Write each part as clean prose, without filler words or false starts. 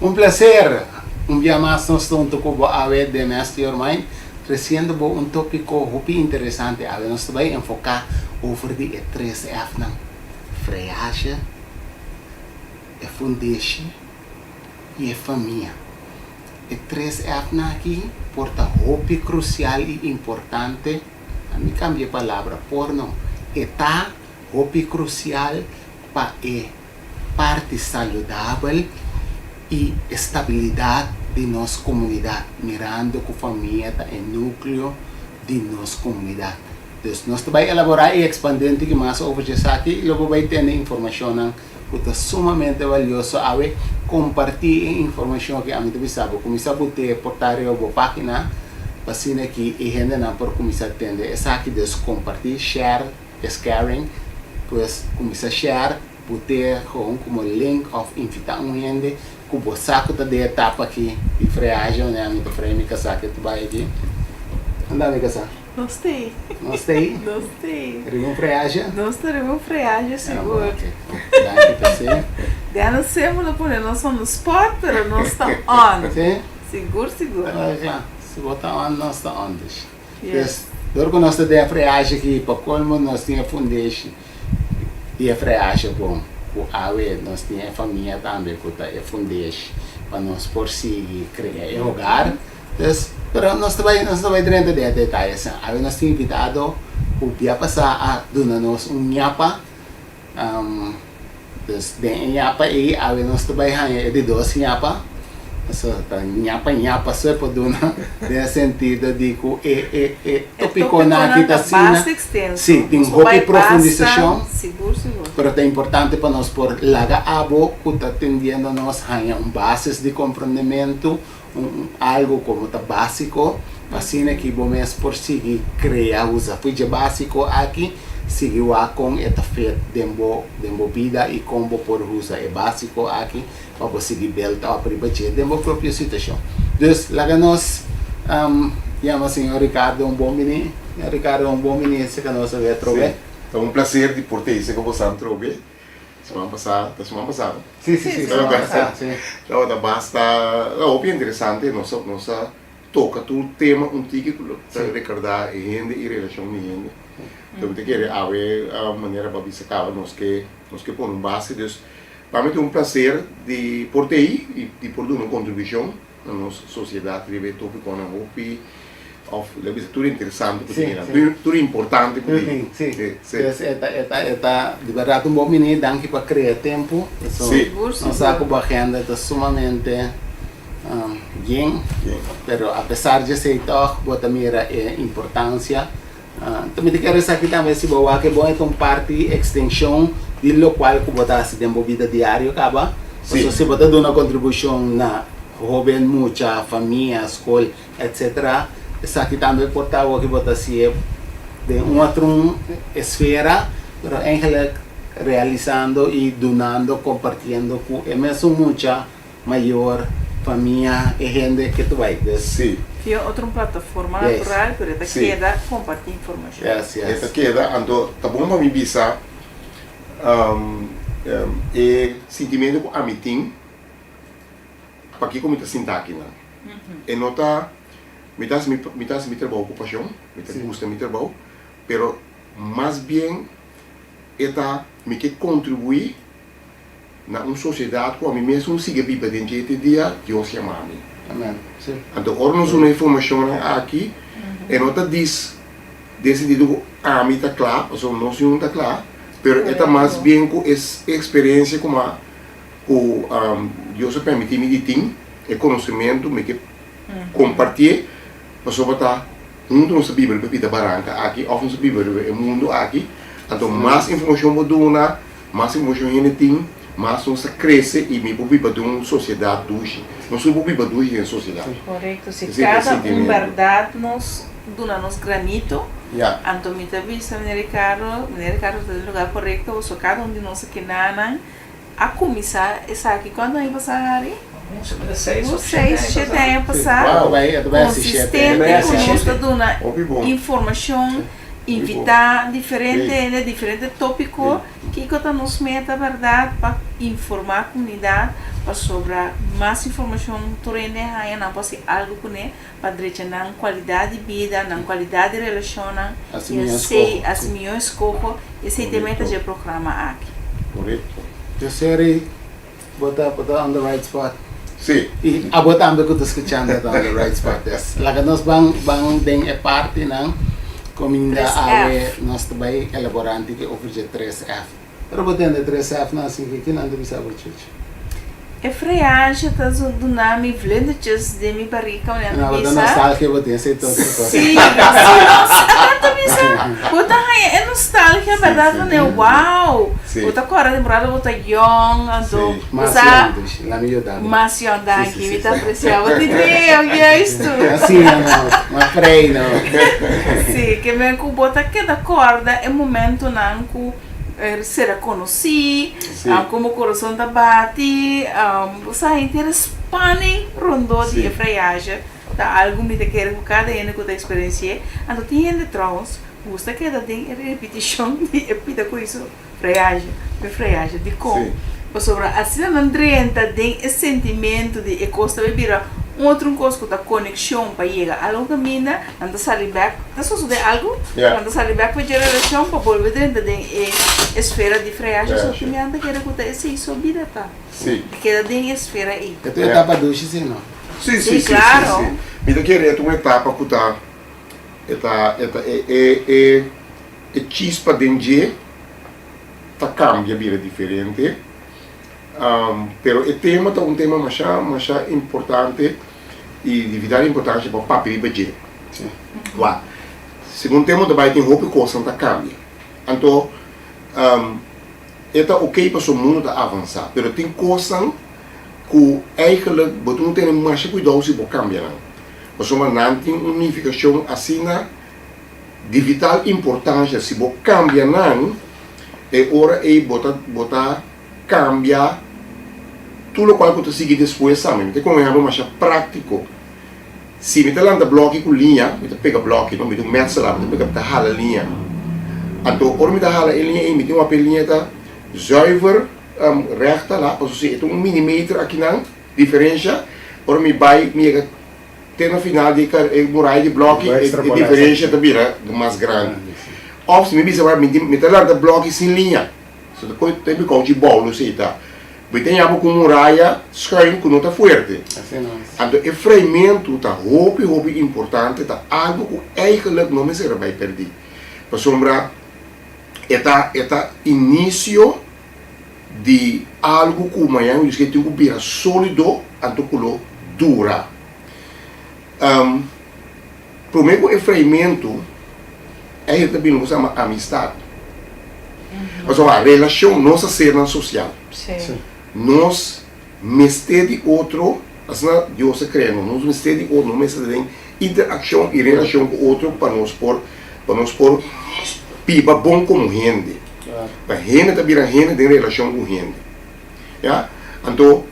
Un plaser! Un bia mas nos ta hunto ku bo awe den Master Your Mind, tresiendo bo un topiko hopi interesante. Awe nos ta bai enfoká over di e tres Fnan, Freasje, e fundeshi i e famia. E tres Fnan aki por ta hopi krusial i importante, a mi kambia e palabra, por no, e ta hopi krusial pa e parti saludabel i estabilidat di nos komunidat, mirando ku famia ta e núkleo di nos komunidat. Dus nos ta bai elaborá i ekspandé un tiki mas over dje esaki i lo bo bai tene informashonnan ku ta sumamente valioso awe. Kompartí e informashon aki, ami ta bisa bo kuminsá bot'é por ta riba bo página pa asina ki e hendenan por kuminsá tende esaki. Dus kompartí, share is caring, pues kuminsá share, bot'é gewoon komo link òf invitá un hende ku bo sa ku ta den etapa aki di freaje, manera ami ta frea mi kasá ke ta bai aki. Anda mi kasá? Nos ta ei. Nos ta ei? Nos ta ei. Riba un freaje? Nos ta riba un freaje sigur. Ah, bon, ok. Danki p'esei. Ya no semper lo pone nos on the spot, pero nos ta on. Sí? Sigur, sigur. Ah, kla. Si bo ta on, nos ta on dus. Yes. Dus, dor ku nos ta den e freaje aki, pa kolmo nos tin e fundeshi di e freaje bon, ku awe nos tin e famia tambe ku ta e fundeshi pa nos por sigui krea e hogar. Dus, pero nos ta bai, nos ta bai drenta den e detayesnan. Awe nos tin invitado ku bia pasá a duna nos un ñapa. Dus den e ñapa ei awe nos ta bai haña e di dos ñapa. Pasobra ta ñapa ñapa so e por duna den e sentido di ku e e e topikonan aki ta asina. Si, tin hopi profundisashon. Pero ta importante pa nos por laga abo ku ta tendiendo nos haña un basis di komprondementu. Un algo como ta basico pa asina ki bo mes por sigui crea usa fui dje basico aki sigui wak con e ta fit den bo den bo bida y con bo por usa e basico aki pa bo sigui build up riba dje den bo propio situacion. Dus laga nos yama señor Ricardo un bon bini. Señor Ricardo un bon bini esaki nos a wet trobe. Si, ta un placer di por ta esaki cu boso trobe. Siman pasá, ta siman pasá no? Sí, sí, sí, siman pasá, sí. Tabata basta, hopi interesante, nos a, nos a toka tur tema un tiki ku lo ta rekordá e hende i relashon di hende. Enton mi ta kere awe manera bo a bisa kaba nos ke, nos ke pone un base, dus pa mi ta un plaser di por ta ei i di por duna un kontribushon. Na nos sociedad riba e topiconan hopi of lo bisa tur interesante cu tin Sí, tur importante cu tin. Sí, sí. Dus e ta e ta e ta di berdad un bon bini, danki pa crea tempo. Sí. Sigur, Nos sa sigur. cu bo agenda ta sumamente yen, pero a pesar di esey tog bo ta mira e importancia. Ta mi ta kere esaki tambe si bo wak e bon e ta un parti extension di locual cu bo ta haci den bo bida diario caba. Pasobra si bo ta duna contribucion na hoben, mucha, famia, scol, etc. Esaki tambe por ta awor ki bo ta haci'e den un otro esfera, pero eigenlijk realisando y dunando, compartiendo cu e mesun mucha. Mayor, famia, e hende ke ta bai. Dus. Sí. Via otro un plataforma Yes. natural, pero e ta Sí. keda kompartí informashon. Yes, E yes. ta keda, anto ta bon pa mi bisa e sintimentu ku ami tin pakiko mi ta sinta akinan. E no ta, mi ta hasi mi, mi ta hasi mi trabou ku pashon, mi ta Sí. gusta mi trabou, pero mas bien e ta mi ke kontribuí Na un sosiedat ku ami mesun sigui biba den dje te dia Dios yama mi. Amen. Sí. Anto ora nos duna e informashonnan aki, e no ta dis den sentido ku ami ta kla, pasobra nos niun ta kla, pero e ta mas bien ku e eksperensia ku mi a ku Dios a permití mi di tin, e konosementu mi ke kompartié, pasobra ta huntu nos ta biba riba e pida baranka aki òf nos ta biba riba e mundu aki, anto mas informashon bo duna, Mas emocion hende tin, mas nos ta crece y mi por biba den un sociedad dushi. Nos tur por biba dushi den sociedad. Correcto, si Esey ta e cada un sentimiento. berdad nos duna nos granito, Ya. anto mi ta bisa meneer Ricardo, meneer Ricardo ta den lugar correcto, pasobra cada un di nos akinan a cuminsa esaki, cuando aña pasa Harry? Seis Un of shete seis, aña shete pasá. aña Sí. pasá, Wow, bai, e ta bai hasi shete. consistente Bai hasi cu nos shete. ta duna Hopi bon. informacion. Invitá diferente hende, diferente tópiko. Kiko ta nos meta, bèrdat? Pa informá komunidat, pasobra mas informashon tur hende haña, nan por hasi algu kuné pa drecha nan kualidat di bida, nan kualidat di relashonnan, i asei hasi mihó eskoho. Esei ta e meta dje programa aki. Korekto. Joseri, bo ta bo ta on the right spot. Sí. I abo tambe ku ta skuchando ta on the right spot. Des laga nos ban ban den e partinan kuminda awe nos ta bai elaborá un tiki over dje 3F. Pero bo tende 3F nan asin ke kinan ta bisa bo chuchi? E freansha ta duna mi vlindertjes den mi barika wanneer ta bisa. No, bo ta nostalgia bo tin esei tur otro cosa. Sí, sí, no, ta bisa bo ta haña e nostalgia berdad wanneer wow, bo ta kòrda temporada bo ta yòn anto bo Mas sa. yòn dushi, laat mi yuda bo. Mas yòn, danki, mi ta apresia bo idea juistu. Asina no, mas frei no. Sí, ke men ku bo ta keda kòrda e momentonan ku. Sera konosí, komo kurason ta bati, bo sa henter e spanning rondó di e frayage ta algu mi ta kere ku kada hende ku ta eksperensi'é. Anto tin hende trouwens gusta keda den e repetishon di e pida ku hizo frayage, e frayage. Dikon? Pasobra asina nan drenta den e sentimentu di e kos ta bai bira un otro kos ku ta konekshon pa yega algu kaminda. Nan ta sali bek, ta sosode algu, nan ta sali bek pa dje relashon pa bolbe drenta den e esfera di freashi. So ki mi a ta kere ku ta esei so bida ta. Keda den e esfera ei. E ta un etapa dushi si no? Si, si, si, si, si. Mi ta kere e ta un etapa ku ta, e ta, e ta, e, e, e, e chispa den dje ta kambia bira diferente. Pero e tema ta un tema masha, masha importante. I di vital importancia pa papia riba dje. Wak, segun tempo ta bai tin hopi cosnan ta cambia. Anto, e ta ok pasobra mundo ta avansa, pero tin cosnan cu eigenlijk bo tin cu tene masha cuidou si bo cambia nan. Pasobra nan tin un nificacion asina di vital importancia, si bo cambia nan, e ora ey bo ta bo ta Cambia tur locual cu ta sigui despues tambe. Mi ta con un ehempel masha practico. Si mi ta lanta bloki cu liña, mi ta pega bloki, no, mi ta un metselaar, mi ta pega, mi ta hala liña. Anto ora mi ta hala e liña ey, mi tin wak e liña ta zuiver recht ta la, pasobra si e ta un millimeter akinan diferencia, ora mi bay mi yega te na final di e muraya di bloki, e diferencia ta bira mas grandi. Of si mi bisa mi ta lanta bloki sin liña. So ta koe tempu kouchi bou lo sei ta. Bo ta yama ku un muraya schuin ku no ta fuerte. Anto e freimentu ta hopi hopi importante, ta algu ku eigenlijk no mester a bai pèrdí. Pasobra e ta e ta inisio di algu ku mañana Dios ke tin ku bira sólido anto ku lo dura. Promé ku e freimentu, ei ta bini loke se yama amistat. Pasobra relashon, nos ta sernan sosial. Nos mester di otro, asina Dios a krea nos, nos mester di otro, nos mester ta den interakshon i relashon ku otro pa nos por, pa nos por biba bon komo hende. Pa hende ta bira hende den relashon ku hende. Ya, anto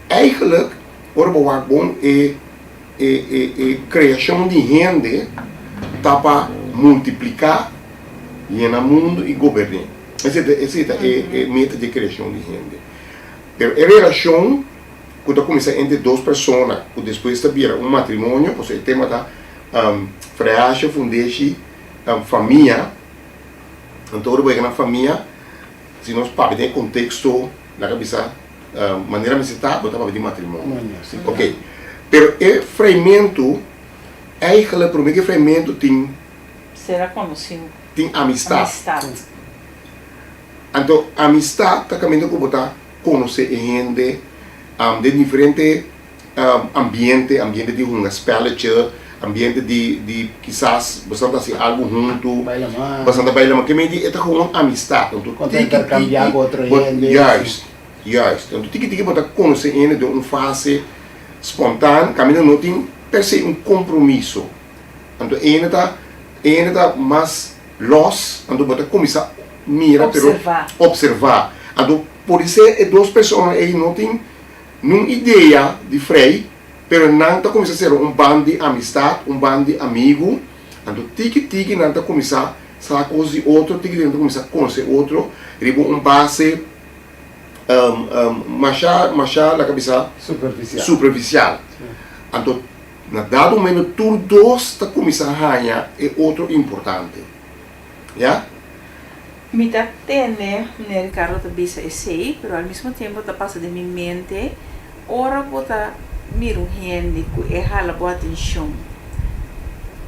eigenlijk ora bo wak bon e e e e kreashon di hende ta pa multipliká, yena mundu i goberné. Esei ta esei ta e e meta di e kreashon di hende. Pero e relashon ku ta kuminsá entre dos persona ku despues ta bira un matrimonio, pasobra e tema ta freasha, fundeshi, famia, anto ora bo yega na famia si nos papia den e konteksto laga bisa manera mester ta, bo ta papia di matrimonio. Ok, pero e freimentu, eigenlijk prome ku e freimentu tin. Sera konosí. Tin amistat. Anto amistat ta kaminda ku bo ta konosé e hende den diferente ambiente, ambiente di hunga spelletje, ambiente di di kisas boso ta hasi algu huntu, boso ta baila mas, ke mei di e ta gewoon amistat, anto tiki tiki bo, juist, juist, anto tiki tiki bo ta konosé hende den un fase spontaan, kaminda no tin per se un kompromiso, anto e hende ta, e hende ta mas los, anto bo ta kuminsá mira pero opservá, anto podisé e dos persona ei no tin. Nun idea di frei, pero nan ta kuminsá sera un band di amistat, un band di amigu. Anto tiki tiki nan ta kuminsá sa kos di otro, tiki tiki nan ta kuminsá konosé otro riba un base masha masha laga bisa Superfisial. superfisial. Anto na dado momento tur dos ta kuminsá haña e otro importante. Ya. Mi ta tende meneer Ricardo ta bisa esey, pero al mismo tiempo ta pasa den mi mente ora bo ta mira un hende cu e hala bo atencion,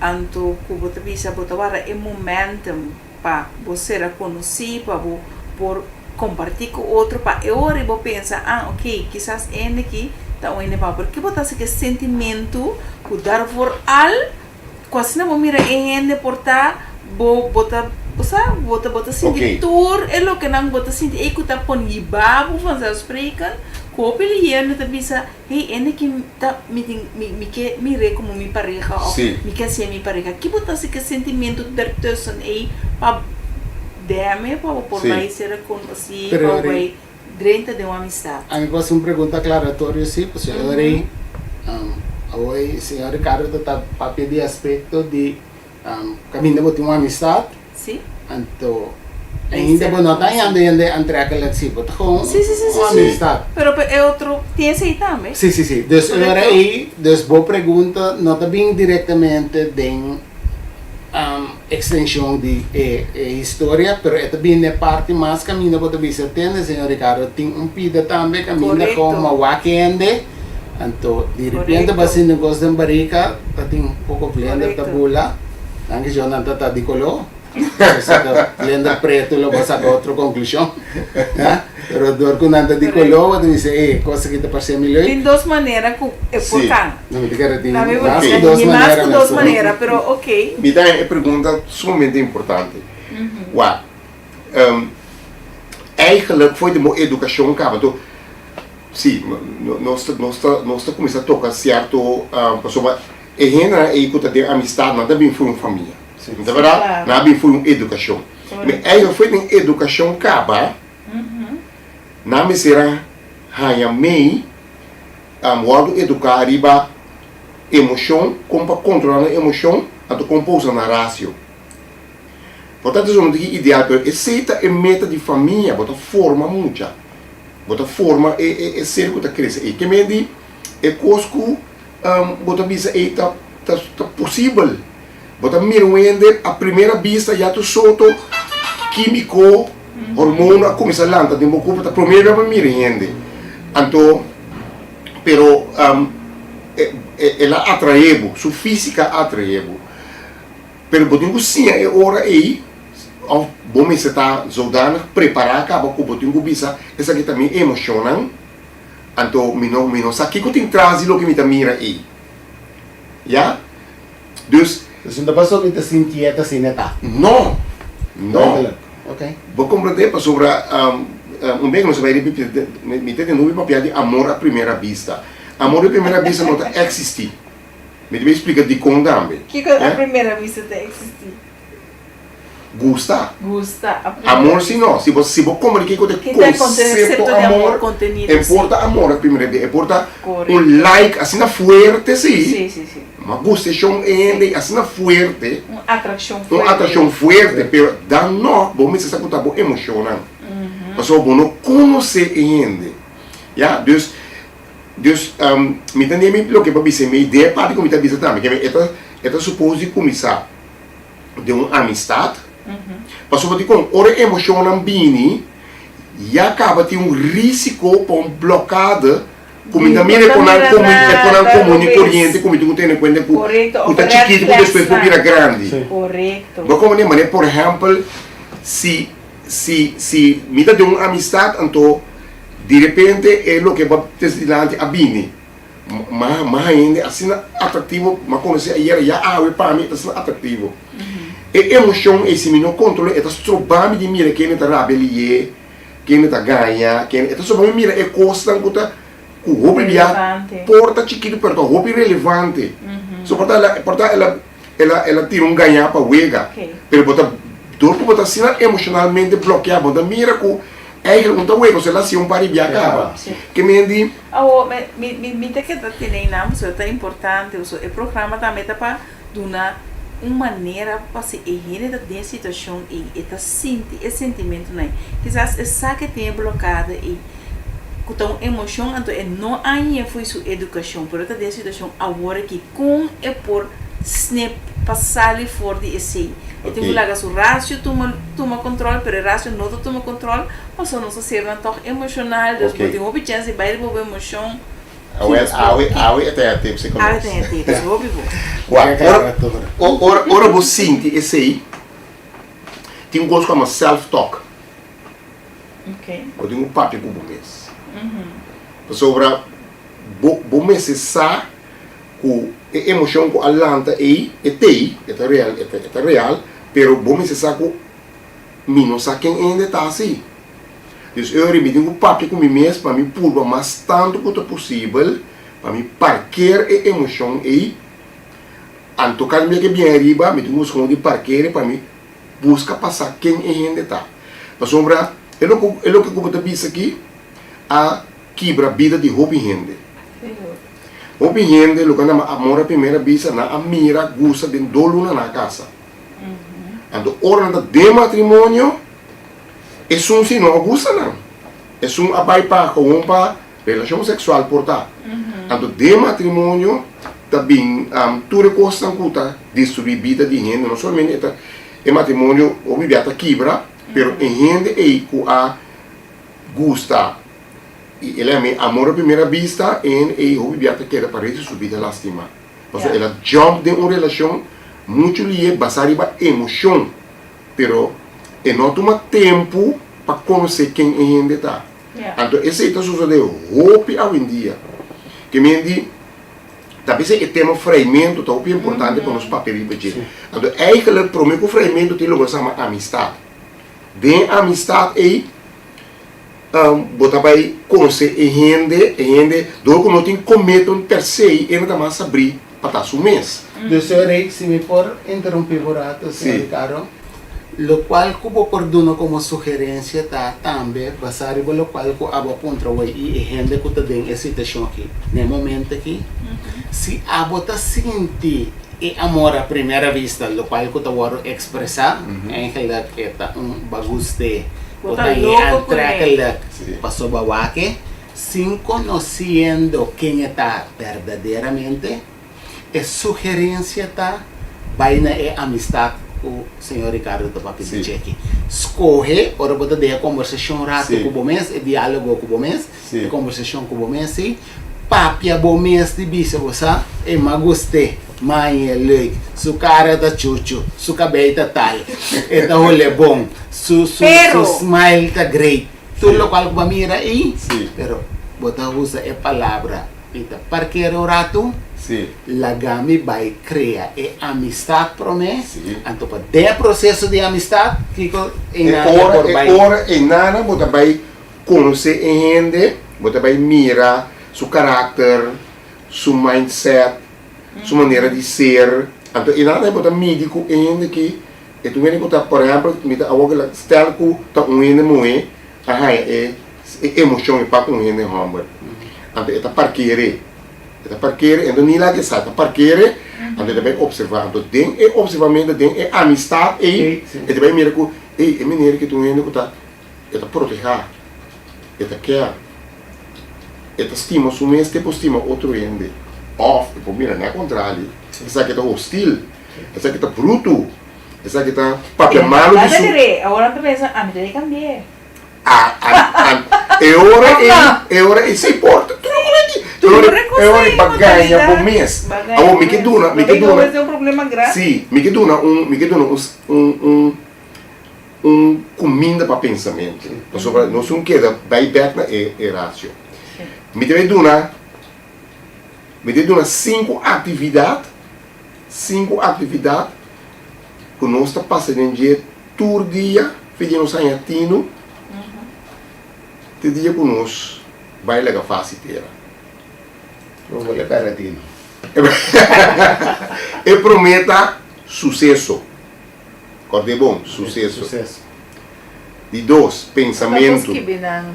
anto cu bo ta bisa bo ta warda e momentum pa bo sera conoci, pa bo por comparti cu otro, pa e ora bo pensa, ah ok, kisas e hende aki ta un hende pa mi, pero ki bo ta haci cu e sentimento cu daarvoor al Ku asina bo mira e hende por ta bo bo ta bo sa bo ta bo ta sinti tur e lokenan bo ta sinti ei ku ta pon yiba bo vanzelfsprekend ku hopi di hende ta bisa hey hende ki ta mi tin mi mi ke mir'é komo mi pareha òf mi ke hasié mi pareha ki bo ta hasi ku e sentimentu dertussen ei pa dèm'e pa bo por bai ser rekonosí pa bo bai Drenta den un amistad. A mi por haci un pregunta aclaratorio si, pasobra ora awor señor Ricardo ta ta papia di aspecto di caminda bo tin un amistad, anto ainda bo no ta hañando hende aantrekkelijk si, bo ta gewoon un amistad. Pero e otro tin esey tambe. Si, si, si. Dus ora ey, dus bo pregunta no ta bin directamente den Extension di e historia, pero e ta bini na e parti mas caminda bo ta bisa tende, señor Ricardo, tin un pida tambe caminda con ma wak hende, anto di repente bo a sinti un cos den barica, ta tin un poco vlinder ta bula, nan kisho nan ta ta di color, pero si ta vlinder preto lo bo a saca otro conclusion, ya. Pero dor ku nan ta di koló, bo ta bisa, e kos aki ta parse mi leuk. Tin dos manera ku e por kan. No, mi ta kere tin mas ku dos manera. Mas ku dos manera, pero ok. Mi ta e pregunta sumamente importante. Wak, eigenlijk for di bo edukashon kaba to, si, nos ta, nos ta, nos ta kuminsá toka sierto, pasobra e hendenan ei ku ta den amistat nan ta bin for un famia. No ta bèrdat? Nan a bin for un edukashon. Mi eigenlijk for den edukashon kaba, Nan mester a haña mei wòrdu eduká riba emoshon, kon pa kontrolá nan emoshon, anto kon pa usa nan rasio. Por tanto esei no ta ki ideal, pero esei ta e meta di famia, bo ta forma mucha, bo ta forma e ser ku ta krese ei. Ke men di e kos ku bo ta bisa ei ta posibel. Bo ta mira un hende a primera bista ya tur soto kimiko, hormono a kuminsá lanta den bo kurpo, ta promé bia bo mira e hende. Anto, pero el a atraé bo, su físika a atraé bo. Pero bo tin ku siña e ora ei, òf bo mester ta zodanig prepará kaba ku bo tin ku bisa esaki ta mi emoshonnan, anto mi no mi no sa kiko tin tras di loke mi ta mira ei. Ya? Dus. Dus no ta pasobra mi ta sintié ta asina e ta? No! No! Duidelijk. Ok. Bo komprendé? Pasobra un bes nos a bai ripití, mi ta tende hopi papia di amor a primera bista. Amor a primera bista no ta eksistí. Mi ta bai splika dikon tambe. Kiko a primera bista ta eksistí? Gusta. Gusta. A primera Amor si no. Si bo si bo komprende kiko ta Ki ta e konsepto konsepto di amor, amor, kontenido, e si. por ta amor a primera bista, e por ta Korekto. un like asina fuerte si. Si, si, si. Ma gustashon e hende Si. asina fuerte. Un atrakshon Un fuerte. atrakshon fuerte, pero dan no bo mester sa ku ta bo emoshonnan. Pasobra bo no konosé e hende. Ya, dus, dus mi ta nemi loke bo a bisa, mi idea parti ku mi ta bisa tambe, ke e ta e ta supos di kuminsá den un amistad, pasobra dikon ora e emoshonnan bini ya kaba tin un risiko pa un blokade ku mi ta mira e konan komun e konan komun i koriente ku mi tin ku tene kuenta ku ku ta chikitu ku despues por bira grandi. Bo komo manera por ehèmpel si si si mi ta den un amistad anto direpente e loke bo a trese dilanti a bini. Ma ma hende asina atractivo ma conoce ayer ya awe pa mi e ta asina atractivo. E emocion ey si mi no controla e ta stroba mi di mira kende ta rabia liye, kende ta gaña, kende e ta stroba mi mira e cosnan cu ta cu hopi bia por ta chikito pero ta hopi relevante. So por ta ela por ta ela ela ela tira un gaña pa wega pero bo ta dor cu bo ta asina emocionalmente blokea bo ta mira cu eigenlijk un ta wega osea el a haci un par di bia caba. Ke men di. Awo, mi, mi, mi ta keda tene einan pasobra ta importante. Pasobra e programa tambe ta pa duna. un manera pa si e hende ta den e situashon ei, e ta sinti e sentimentunan ei. Kisas e sa ke tin e blokada ei, ku ta un emoshon, anto e no a hañ'é fo'i su edukashon, pero e ta den e situashon awor aki, kon e por snip pa sali for di esei? E tin ku laga su rasio tuma tuma kontrol, pero e rasio no ta tuma kontrol, pasobra nos ta sernan tòg emoshonal, dus bo tin hopi chèns di bai riba bo emoshon. Awel, awe, awe e ta e tips e Awe ta e tips, hopi bo. Wak, ora, ora, ora bo sinti esei, tin un kos ku yama self talk. Ok. Bo tin ku papia ku bo mes. Pasobra bo, bo mester sa ku e emoshon ku a lanta ei, e t'ei, e ta real, e ta, e ta real, pero bo mester sa ku mi no sa ken hende ta asi. Dus eu riba mi tin ku papia ku mi mes pa mi purba mas tantu ku ta posibel pa mi parker e emoshon ei. Anto kada bia ke bien riba mi tin ku buska un di parker e pa mi buska pa sa ken e hende ta. Pasobra e loke e loke ku bo ta bisa aki a kibra bida di hopi hende. Hopi hende loke a nama amor a primera bista nan a mira gusta den dos luna nan a kasa. Anto ora nan ta den matrimonio. Esun si no a gusta nan. Esun a bai pa gewoon pa relashon seksual por ta. Anto den matrimonio ta bin tur e kosnan ku ta destruí bida di hende. No solamente e ta e matrimonio hopi bia ta kibra, pero e hende ei ku a gusta i el a yama amor a primera bista, e hende ei hopi bia ta keda pa resto di su bida lastima. Pasobra el a jump den un relashon muchu lihe basá riba emoshon. Pero e no tuma tempu pa konosé ken e hende ta. Anto esei ta sosodé hopi awendia. Ke men di, ta p'esei e tema freimentu ta hopi importante pa nos papia riba dje. Anto eigentlik promé ku freimentu tin loke nos yama amistat. Den amistat ei bo ta bai konosé e hende, e hende dor ku no tin commitment per se e ta mas sabrí pa ta su mes. Dus Rick, si mi por interrumpí bo rato, señor Ricardo, lokual ku bo por duna komo sugerensia ta tambe basá riba lokual ku abo a puntra wei i e hende ku ta den e situashon aki na e momento aki, si abo ta sinti e amor a primera vista lokual ku ta wòrdu ekspresá, eigenlijk e ta un baguste, Bo bo ta ta loko kuné. aantrekkelijk pasobra wak e. Sin conociendo ken e ta berdaderamente, e sugerencia ta bay na e amistad cu señor Ricardo ta papia di dje aki. Scoge ora bo ta den e conversacion rato cu bo mes, e dialogo cu bo mes, e conversacion cu bo mes, si, papia bo mes di bisa bo sa, e m'a gust'é, m'a leuk, su cara ta chuchu, su cabey ta tal, e ta hole bon, su su su smile ta great. Tur lokual ku bo a mira ei, pero bo ta usa e palabra mi ta parkera un ratu, laga mi bai krea e amistat promé, anto pa den e proseso di amistat kiko einan e por bai. E ora einan bo ta bai konosé e hende, bo ta bai mira su karakter, su mindset, su manera di ser, anto einan bo ta midi ku e hende ki E tur hende ku ta, por ehèmpel, mi ta awor ku stel ku ta un hende muhé a haña e e emoshon e pa ku un hende hòmber. Anto e ta parkere, e ta parkere, e no ni laga e sa, e ta parkere, anto e ta bai opservá. Anto den e opservamentu, den e amistat ei, e ta bai mira ku, ey, e meneer aki ta un hende ku ta, e ta protehá, e ta kèr, e ta stima su mes te por stima otro hende. Òf e por mira na kontrali, esaki ta hostil. Esaki ta brutu. Esaki ta papia malu di su. Awor nan ta pensa, ami ta di cambi'é. Ah, ah, ah, e ora ei, e ora ei, si por, tur e ora ei, e ora ei pa gaña bo mes. Awor mi ke duna, mi ke duna, si, mi ke duna un, mi ke duna un, un, un, un kuminda pa pensamentu. Pasobra nos un keda bai bèk na e, e ratio. Mi ta bai duna, mi ta duna sinku aktividat. Sinku aktividat ku nos ta pasa den dje tur dia fe di nos haña tinu te dia ku nos bai laga fasi tera. Bo bole pèrdè tinu. E promé ta suseso. Kòrd'é bon, suseso. Di dos, pensamentu.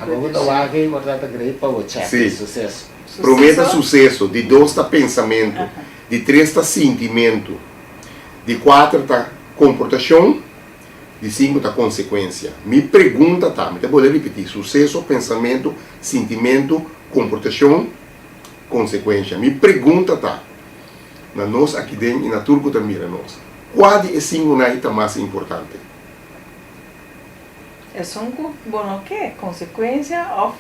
Abo ku ta wak ei por ta ta great pa bo chèk e suseso. Promé ta suseso, di dos ta pensamentu. Di tres ta sintimentu. Di kuater ta komportashon. Di sinku ta konsekuensia. Mi pregunta ta, mi ta bolbe ripití, suseso, pensamentu, sintimentu, komportashon, konsekuensha. Mi pregunta ta, na nos aki den i na tur ku ta mira nos, kua di e sinkunan ei ta mas importante? Esun ku bo no ke, konsekuensia òf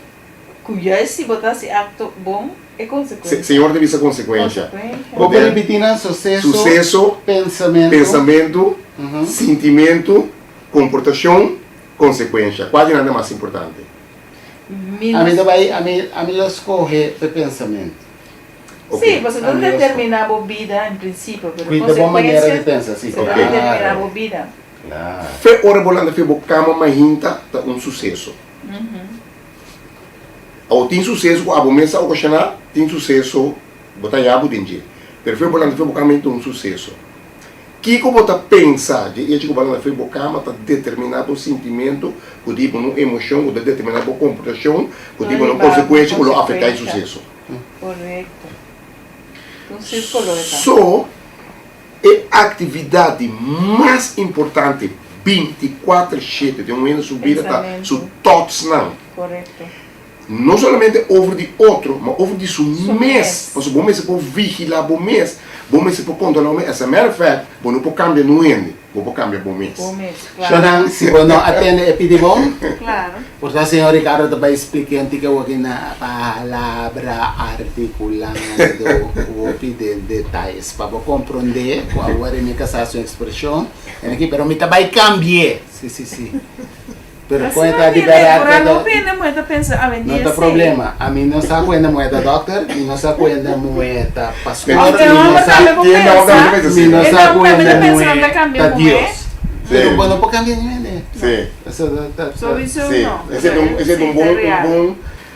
ku juist si bo ta hasi akto bon, e konsekuensia. Señor ta bisa konsekuensha. Bo por ripití nan, Suseso, Suseso, pensamentu, pensamentu, sintimentu, komportashon, konsekuensha. Kua di nan ta mas importante? Ami ta bai, ami, ami lo skohe p'e pensamentu. Sí, pasobra ta determiná bo bida en prinsipio, pero Kuida bo manera di pensa, sí. Ta determiná bo bida. Fe ora bo lanta fe bo kama mainta ta un suseso. Awor tin suseso ku abo mes a okashoná, tin suseso bo ta yabu den dje. Pero fe bo lanta fe bo kama mainta ta un suseso. Kiko bo ta pensa dje echo ku bo a lanta fe bo kama ta determiná bo sintimentu, ku di bo emoshon, ku ta determiná bo komportashon, ku di bo konsekuensha ku lo afektá e suseso. Korekto. Un sirkulo e ta. So, e aktividat di mas importante bintikuater shete den un hende su bida ta su thoughtsnan. Korekto. No solamente over di otro, ma over di su mes. Pasobra bo mester por vigila bo mes, bo mester por controla bo mes. As a matter of fact, bo no por cambia nun hende, bo por cambia bo mes. Bo mes, claro. Shonan, si bo no a tende e pidi bon, Claro. por ta señor Ricardo ta bay splica un tiki awoki na palabra articulando hopi den detayes pa bo comprende cu awor e mi casa su expresion en aki, pero mi ta bay cambi'e. Si, si, si. Pero Asina con e ta di mi berdad Deborah que no ta bende muhe ta pensa awendia No ta esey. problema. Ami no sa cu hende muhe ta dokter, mi no sa cu hende muhe ta pastor, Aunke mi no homber sa tambe por Tiene homber tambe pensa, pensa mi no e sa cu homber tambe hende ta pensa nan ta muhe cambia ta muhe. Dios. Pero bo no por cambia ni hende. Sí. Eso ta ta ta. Sowieso Sí. no. Ese ta un ese ta un Sí, bon ta un real. bon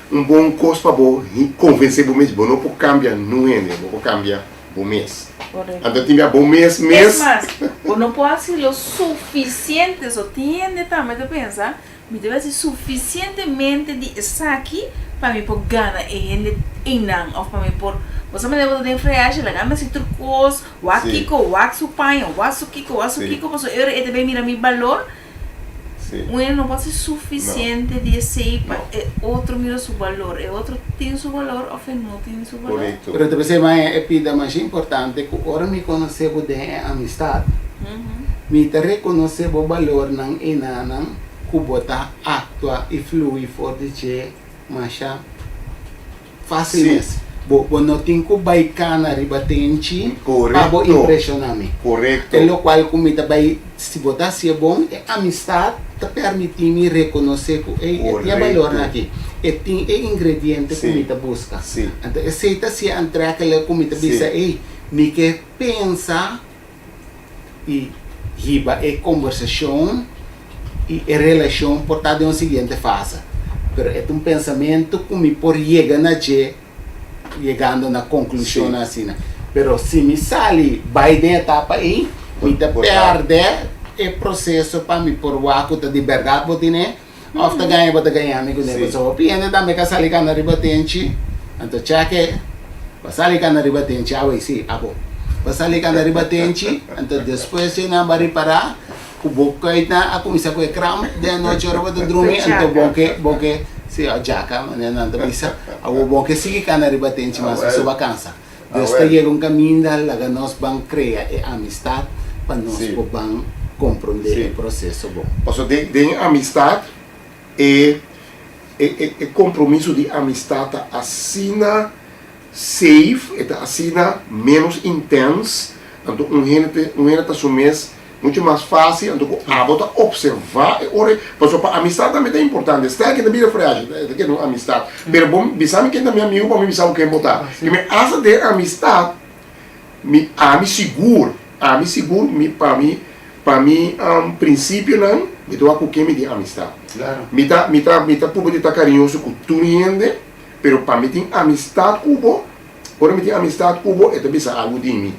un bon cos pa bo convence bo mes. Bo no por cambia nun hende, bo por cambia bo mes. Correcto. Anto tin bia bo mes mes. Es mas, bo no por haci lo suficiente, so tin hende tambe ta pensa, mi debe haci suficientemente di esaki pa mi por gana e hende einan of pa mi por, bo sa manera bo ta den freashi, laga mi haci tur cos, wak kico, wak su paña, wak su kico, wak su kico, pasobra e ora e ta bay mira mi balor. Un hende no por hasi sufisiente di esei pa e otro mira su balor. E otro tin su balor òf e no tin su balor. Pero ta pens'é maña e pida masha importante ku ora mi konosé bo den e amistat, mi ta rekonosé bo balornan enanan ku bo ta aktua i flui for di dje masha Fácil mes. Bo bo no tin ku bai kana riba tenchi pa bo impreshoná mi. E lokual ku mi ta bai, si bo ta hasié bon, e amistat ta permití mi rekonosé ku ey, e tin e balornan aki. E tin e ingrediente ku mi ta buska. Anto esei ta hasié antrekkelijk ku mi ta bisa, ey, mi ke pensa i hiba e kombersashon i e relashon por ta den un siguiente fase. Pero e ta un pensamentu ku mi por yega na dje yegando na konklushonnan asina. Pero si mi sali bai den etapa ei, mi ta pèrdè e proseso pa mi por wak ku ta di bèrdat bo tine Of ta gaña bo ta gaña mi kuné pasobra hopi hende tambe ka sali kanda riba tenchi anto chèke bo a sali kanda riba tenchi awey si abo bo a sali kanda riba tenchi anto despues dje nan bo a ripará ku bo kuitnan a kuminsá ku e kramp den anochi ora bo ta drumi anto bo ke bo ke si a djaka manera nan ta bisa awor bo ke sigui kanda riba tenchi mas pasobra bo a kansa Dios ta yega un kaminda laga nos ban krea e amistat pa nos por ban komprondé e proseso bon. Pasobra den den e amistat e e e kompromiso di amistat ta asina safe, e ta asina ménos intens, anto un hende un hende ta su mes Mucho mas fácil anto ku abo ta opservá e ora ei, pasobra pa amistat tambe ta importante. Stel ken ta bira freashi, ta keda un amistat. Pero bo bisa mi ken ta mi amigu pa mi bisa bo ken bo ta. Ke mi hasta den amistat, mi ami sigur, ami sigur mi pa mi pa mi prinsipionan mi ta wak ku ken mi tin amistat. Mi ta mi ta mi ta purba di ta kariñoso ku tur hende, pero pa mi tin amistat ku bo, ora mi tin amistat ku bo e ta bisa algu di mi.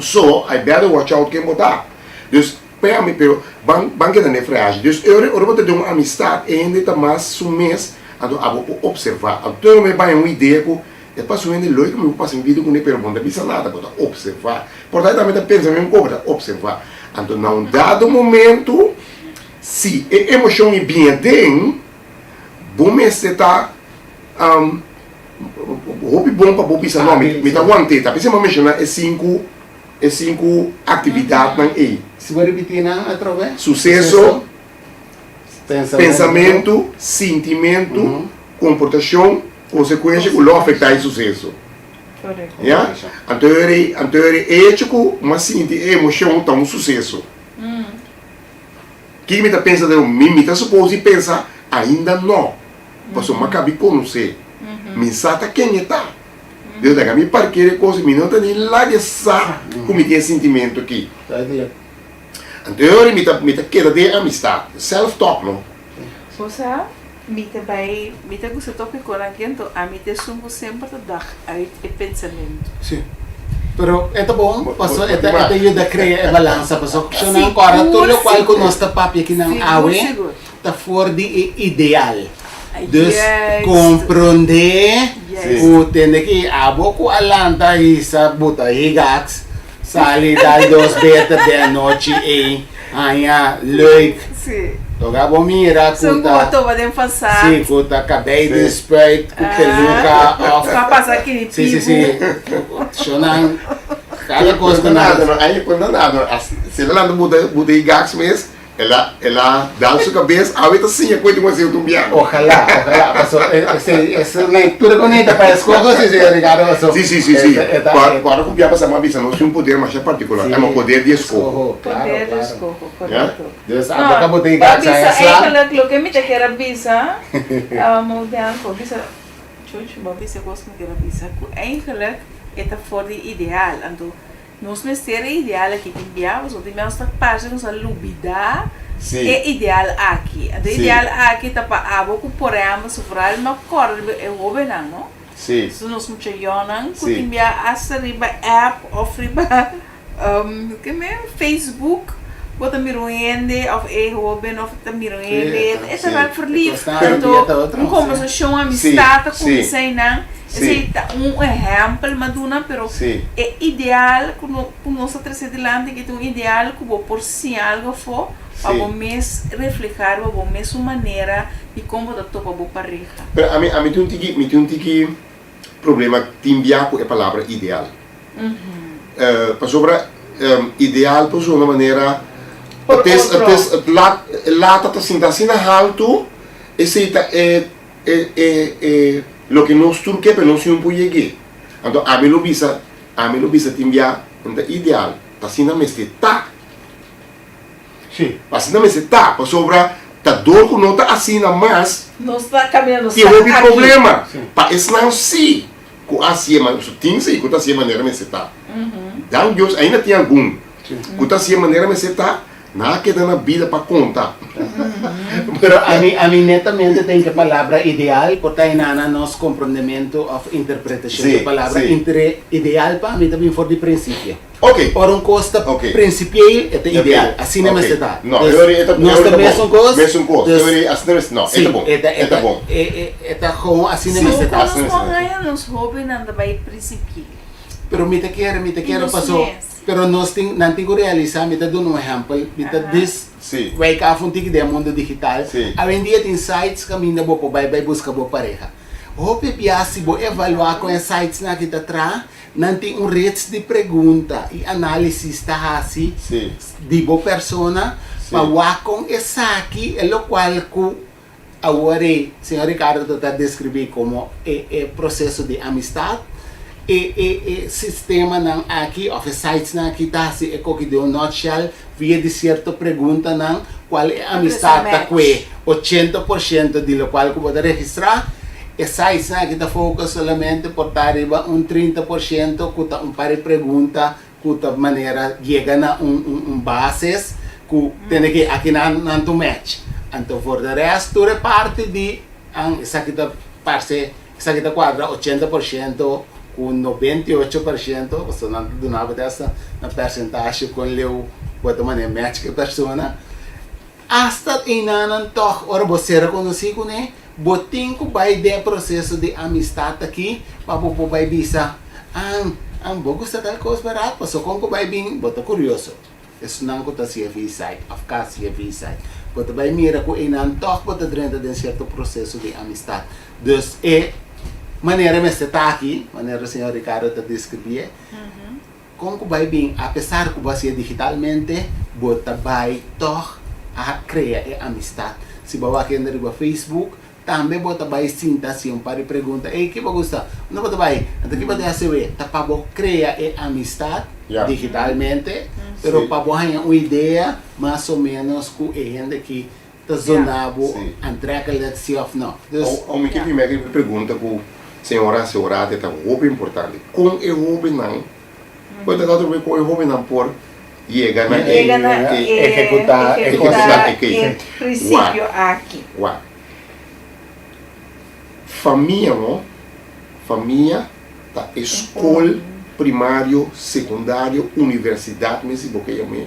So, I better watch out ken bo ta. Dus, p'e ami, pero ban, ban keda n'e freashi. Dus, e ora, ora bo ta den un amistad, e hende ta mas su mes, anto abo por observa. Anto e homber baña un idea ku E pasa un hende loiko mi por pasa mi bida kuné pero bo no ta bisa nada, bo ta opservá. Por ta e tambe ta pensa mesmo kos, bo ta opservá. Anto na un dado momento si e emoshon i bin aden, bo mester ta hopi bon pa bo bisa no, mi ta want'é. Ta p'esei mi a menshoná e sinku e sinku aktividatnan ei. Si bo ripití nan atrobe? Suseso, pensamentu, sintimentu, komportashon, Konsekuensha ku lo afektá e suseso. Ya? Anto e anto e hecho ku mi a sinti e emoshon ta un suseso. Kiko mi ta pensa den mi? Mi ta supos di pensa ainda no, pasobra mi a kabi konosé. Mi sa ta ken e ta. Dios laga mi parker e kos, mi no ta ni laga e sa ku mi tin e sintimentu aki. Anto e ora mi ta mi ta keda den e amistat. Self talk no. Bo sa, mi ta bai, mi ta gusta topiconan aki anto ami ta esun cu semper ta dag uit e pensamento. Sí. Pero e ta bon, paso e ta e ta yuda crea e balansa, paso cu nan cora tur locual cu nos ta papia akinan awe ta for di e ideal. Dus comprende cu tende ki abo cu a lanta hisa buta higaks Sali dal dos beter den anochi ey haña leuk. Toga bo mira ku ta si ku ta kabei di spuit ku peluka of si si si shonan kada kos ku nan. Ay ku nan si nan anda buta e gaks mes. El a, el a dal su cabes, awe ta siña cu e tin un asiento un biaha. Ojalá, ojalá, paso esey, eso na tur e conecta pa escoge si señor Ricardo, paso. Sí, sí, sí, sí. Cuando cu biaha pasa mi a bisa nos tin un poder masha particular, Sí, ema poder di escoho. Claro, Poder di claro. escoho, correcto. Dus No, abo ka bo tin bo a gacha bisa esla. eigenlijk loke mi ta kier a bisa, mo Bianco, bisa, Chuchu, bo a bisa cos cu mi kier a bisa, cu eigenlijk e ta for di ideal, anto Nos mester e ideal aki tin bia, pasobra tin bia nos ta parse nos a lubida e ideal aki. Anto e ideal aki ta pa abo ku por ehèmpel su vooral no kòrda riba e hóbennan no. So nos mucha yònnan ku tin bia asta riba app òf riba Facebook bo ta mira un hende òf e hóben òf ta mira un hende e ta raak verliefd. Anto un kombersashon amistad ta kuminsá einan. Esei ta un ehèmpel m'a duna, pero e ideal ku no ku nos ta trese dilanti aki ta un ideal ku bo por siña algu afó pa bo mes reflehá riba bo mesun manera di kon bo ta topa bo pareha. Pero ami ami tin un tiki mi tin un tiki problema tin bia ku e palabra ideal. Pasobra ideal por zona manera Por it is it otro. is it lat e lata ta sinta asina haltu esei ta e E e e loke nos tur ke pero nos yun por yeg'é. Anto ami lo bisa, ami lo bisa tin bia no ta ideal, ta asina mester ta. Sí. Asina mester ta, pasobra ta dor ku no ta asina mas, Nos ta kaminando tin sa hopi aki. problema. Sí. Pa esnan sí ku a hasié man, pasobra tin sí ku ta hasié manera mester ta. Dank Dios ainda tin algun Sí. ku ta hasié manera mester ta, Nan a keda na bida pa konta. Pero ami ami netamente ta hinka palabra ideal por ta hinana nos komprondementu òf interpretashon di palabra intre ideal pa ami ta bin for di prinsipio. Ora un kos ta prinsipieel e ta ideal, asina mester ta. No, Nos ta mesun kos. Mesun kos. Si, e ta e ta e ta gewoon asina mester ta. Nos por haña nos hóbennan ta bai prinsipieel. Pero mi ta kere mi ta kere paso. Pero nos tin, nan tin ku realisá, mi ta duna un ehèmpel, mi ta dis wijk af un tiki den e mundo digital, awendia tin sites kaminda bo por bai bai buska bo pareha. Hopi bia si bo evaluá kon e sitesnan aki ta traha, nan tin un rits di pregunta i análisis ta hasi di bo persona pa wak kon esaki e lokual ku Awor e señor Ricardo ta ta describi como e e proceso di amistad. E e e sistemanan aki of e sitesnan aki ta haci e koki den un nutshell via di cierto preguntanan cual e amistad ta cue 80% di locual cu bo ta registra. E sitesnan aki ta focus solamente por ta riba un 30% cu ta un par di pregunta cu ta manera yega na un un un basis cu tene ke aki nan nan ta un match. Anto voor de rest tur e parti di an esaki ta parce esaki ta cuadra 80% cu 98% pasobra nan ta duna bo desta na percentage con leu bo ta manera match cu e persona. Asta einanan tog ora bo cera conoci cune. Bo tin ku bai den e proseso di amistat aki pa bo por bai bisa, An, an, bo gusta tal kos bèrdat? Pasobra kon ku bai bin, bo ta kurioso. Esnan ku ta CV site òf ka CV site, bo ta bai mira ku einan tòg bo ta drenta den sierto proseso di amistat. Dus e manera mester ta aki, manera señor Ricardo ta deskribí e, kon ku bai bin apesar ku bo hasié digitalmente, bo ta bai tòg a krea e amistat. Si bo wak hende riba Facebook, Tambe bo ta bai sinta hasi un par di pregunta, Ey, ki bo gusta? Unda bo ta bai? Anto ki bo ta hasi awe? Ta pa bo krea e amistat digitalmente, pero pa bo haña un idea mas o menos ku e hende aki ta zona bo aantrekkelijk, si of no. Dus. Awor mi ke bin bek riba e pregunta ku señora hasi ora ta hopi importante. Kon e hobennan Bo ta trato ku e hobennan por yega na e Yega na e Ehekutá e kos ehekutá e prinsipio aki. Wak. Famia no, famia ta e skol primario, sekundario, universidat mes si bo ke yam'é.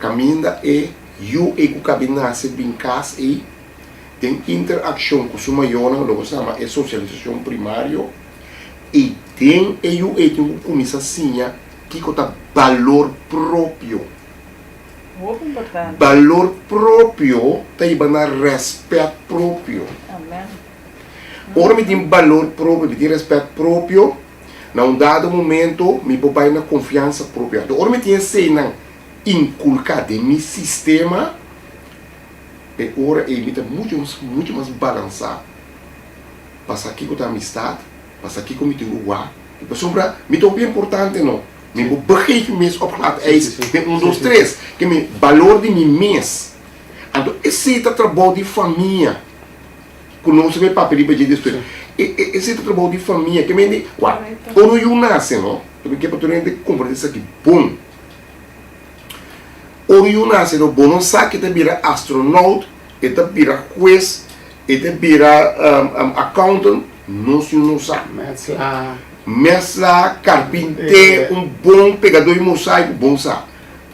Kaminda e yu ei ku kabi nase bin kas ei den interakshon ku su mayornan, loke sa yama e sosialisashon primario, I den e yu ei tin ku kuminsá siña kiko ta balor propio. Hopi importante. Balor propio ta hiba na rèspèt propio. Amen. Ora mi tin balor propio, mi tin rèspèt propio, na un dado momento mi por bai na konfiansa propio. Anto ora mi tin eseinan inkulká den mi sistema, e ora ei mi ta muchu mas muchu mas balansá. Pa sa kiko ta amistad, pa sa kiko mi tin ku wak, i pasobra mi ta hopi importante no, mi por begeef mi mes op glad ijs den un dos tres, ke mi balor di mi mes. Anto esei ta trabou di famia, ku nos a bay papia riba dje despues, esei ta trabou di famia, ke mende wak, ora un yu nase no, mi ke pa tur hende komprende esaki bon, ora un yu nase no, bo no sa ke ta bira astronaut, e ta bira hues, E ta bira accountant, nos yu no sa. Mèsla. Mèsla, karpinté, un bon pegadó di mosaico, bon sa.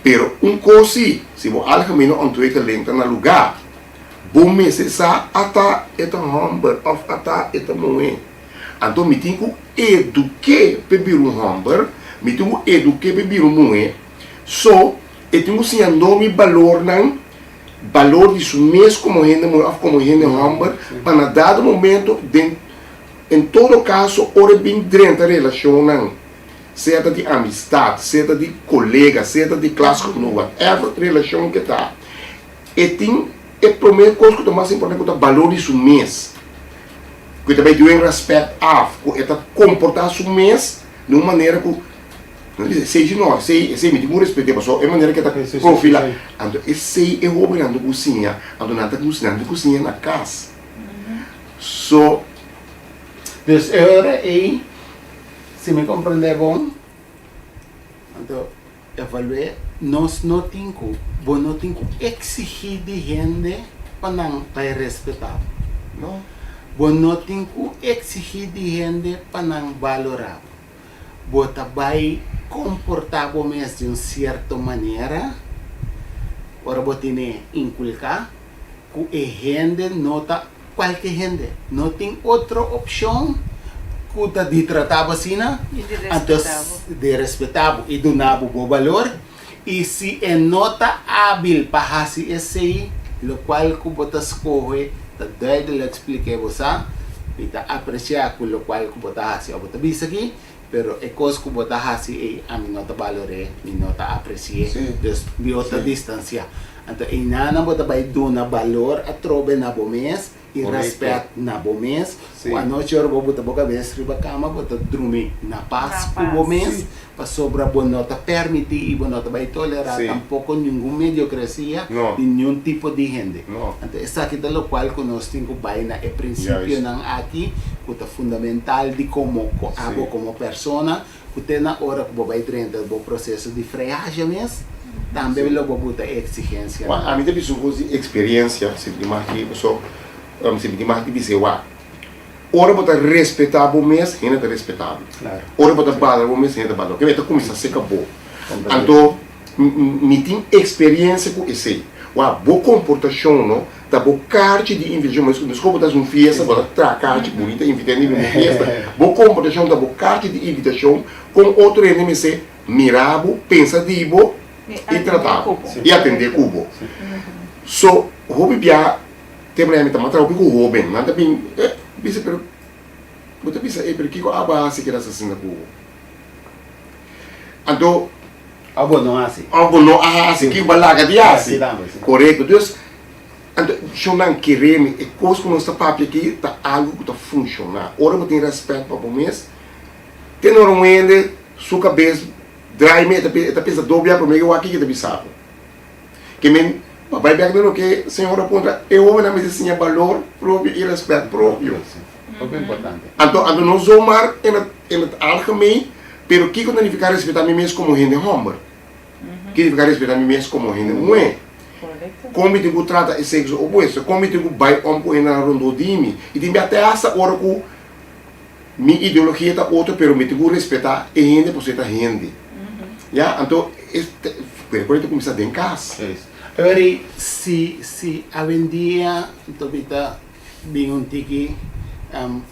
Pero un kos si, si bo algemene ontwikkeling ta na lugá, bo mester sa ata e ta hòmber òf ata e ta muhé. Anto mi tin ku eduk'é p'e bira un hòmber, mi tin ku eduk'é p'e bira un muhé. So, e tin ku siña nomi balornan. balor di su mes komo hende muhé òf komo hende hòmber pa na dado momento den en todo kaso ora e bin drenta relashonnan sea ta di amistat sea ta di kolega sea ta di klasgenoot whatever relashon ke ta e tin e promé kos ku ta mas importante ku ta balor di su mes ku e ta bai duen rèspèt af ku e ta komportá su mes di un manera ku Nan bisa esei si no, esei esei mi tin ku respet'é pasobra e manera ku e ta profilá. Anto esei e hóbennan ta ku siña, anto nan ta ku nan ta ku siña na kas. So. Dus e ora ei, si mi komprendé bon, anto evalu'é, nos no tin ku, bo no tin ku eksigí di hende pa nan bai respetá bo. No. Bo no tin ku eksigí di hende pa nan balorá bo. Bo ta bai komportá bo mes di un sierto manera ora bo tene inkulká ku e hende no ta kualke hende. No tin otro opshon ku ta di tratá bo asina, anto di respetá bo i duna bo bo balor. I si e no ta ábil pa hasi esei, lokual ku bo ta skohe ta duidelik splik'é bo sa, Mi ta apresiá ku lokual ku bo ta hasi òf bo ta bisa aki, pero e kos ku bo ta hasi ei ami no ta balor'é, mi no ta apresi'é, dus mi bo ta distansiá. Anto einanan bo ta bai duna balor atrobe na bo mes i rèspèt na bo mes, ku anochi ora bo buta bo kabes riba kama bo ta drumi na pas ku bo mes, pasobra bo no ta pèrmití i bo no ta bai tolerá tampoko ningun mediokresia di niun tipo di hende. Anto esaki ta lokual ku nos tin ku bai na e prinsipionan aki ku ta fundamental di komo abo komo persona Ku te na ora ku bo bai drenta bo proseso di freaje mes, tambe lo bo buta e eksigensianan. Wak, ami ta bisa un kos di eksperensia, si mi tin mag di paso, si mi tin mag di bis'é wak. Ora bo ta respetá bo mes, hende ta respetá bo. Ora bo ta balora bo mes, hende ta balora bo. Kende ta kuminsá seka bo. Anto, mi tin eksperensia ku esei. Wak, bo komportashon no. Ta bo karchi di invitashon, meskos ku bo ta hasi un fiesta, bo ta traha karchi bunita invitá hende bini un fiesta. Bo komportashon ta bo karchi di invitashon kon otro hende mester mira bo, pensa di bo i trata bo i atendé ku bo. So, hopi bia tempu nan mi ta matra hopi ku hóben, nan ta bin eh bisa pero bo ta bisa eh pero kiko abo a hasi keda asina ku bo? Anto. Of bo no hasi. Of bo no a hasi, kiko bo a laga di hasi. Korekto. Dus, anto shonnan kere mi, e kos ku nos ta papia aki ta algu ku ta funshoná. Ora bo tin rèspèt pa bo mes, te na ora un hende su kabes draai mi, e ta pensa dos bia promé ke wak kiko e ta bisa bo. Ke men, pa bai bèk na loke señor a puntra, e hóbennan mester siña balor propio i rèspèt propio. Hopi importante. Anto, anto no zomaar in het, in het algemeen, pero kiko ta nifiká respetá mi mes komo hende hòmber? Kiko nifiká respetá mi mes komo hende muhé? Kon mi tin ku trata e sekso opuesto? Kon mi tin ku bai om ku hendenan rondó di mi? I tin bia te asta ora ku mi ideologia ta otro, pero mi tin ku respetá e hende pasobra e ta hende. Ya, anto, e, pero ku ta kuminsá den kas. Awor, si, si awendia, anto mi ta Bin un tiki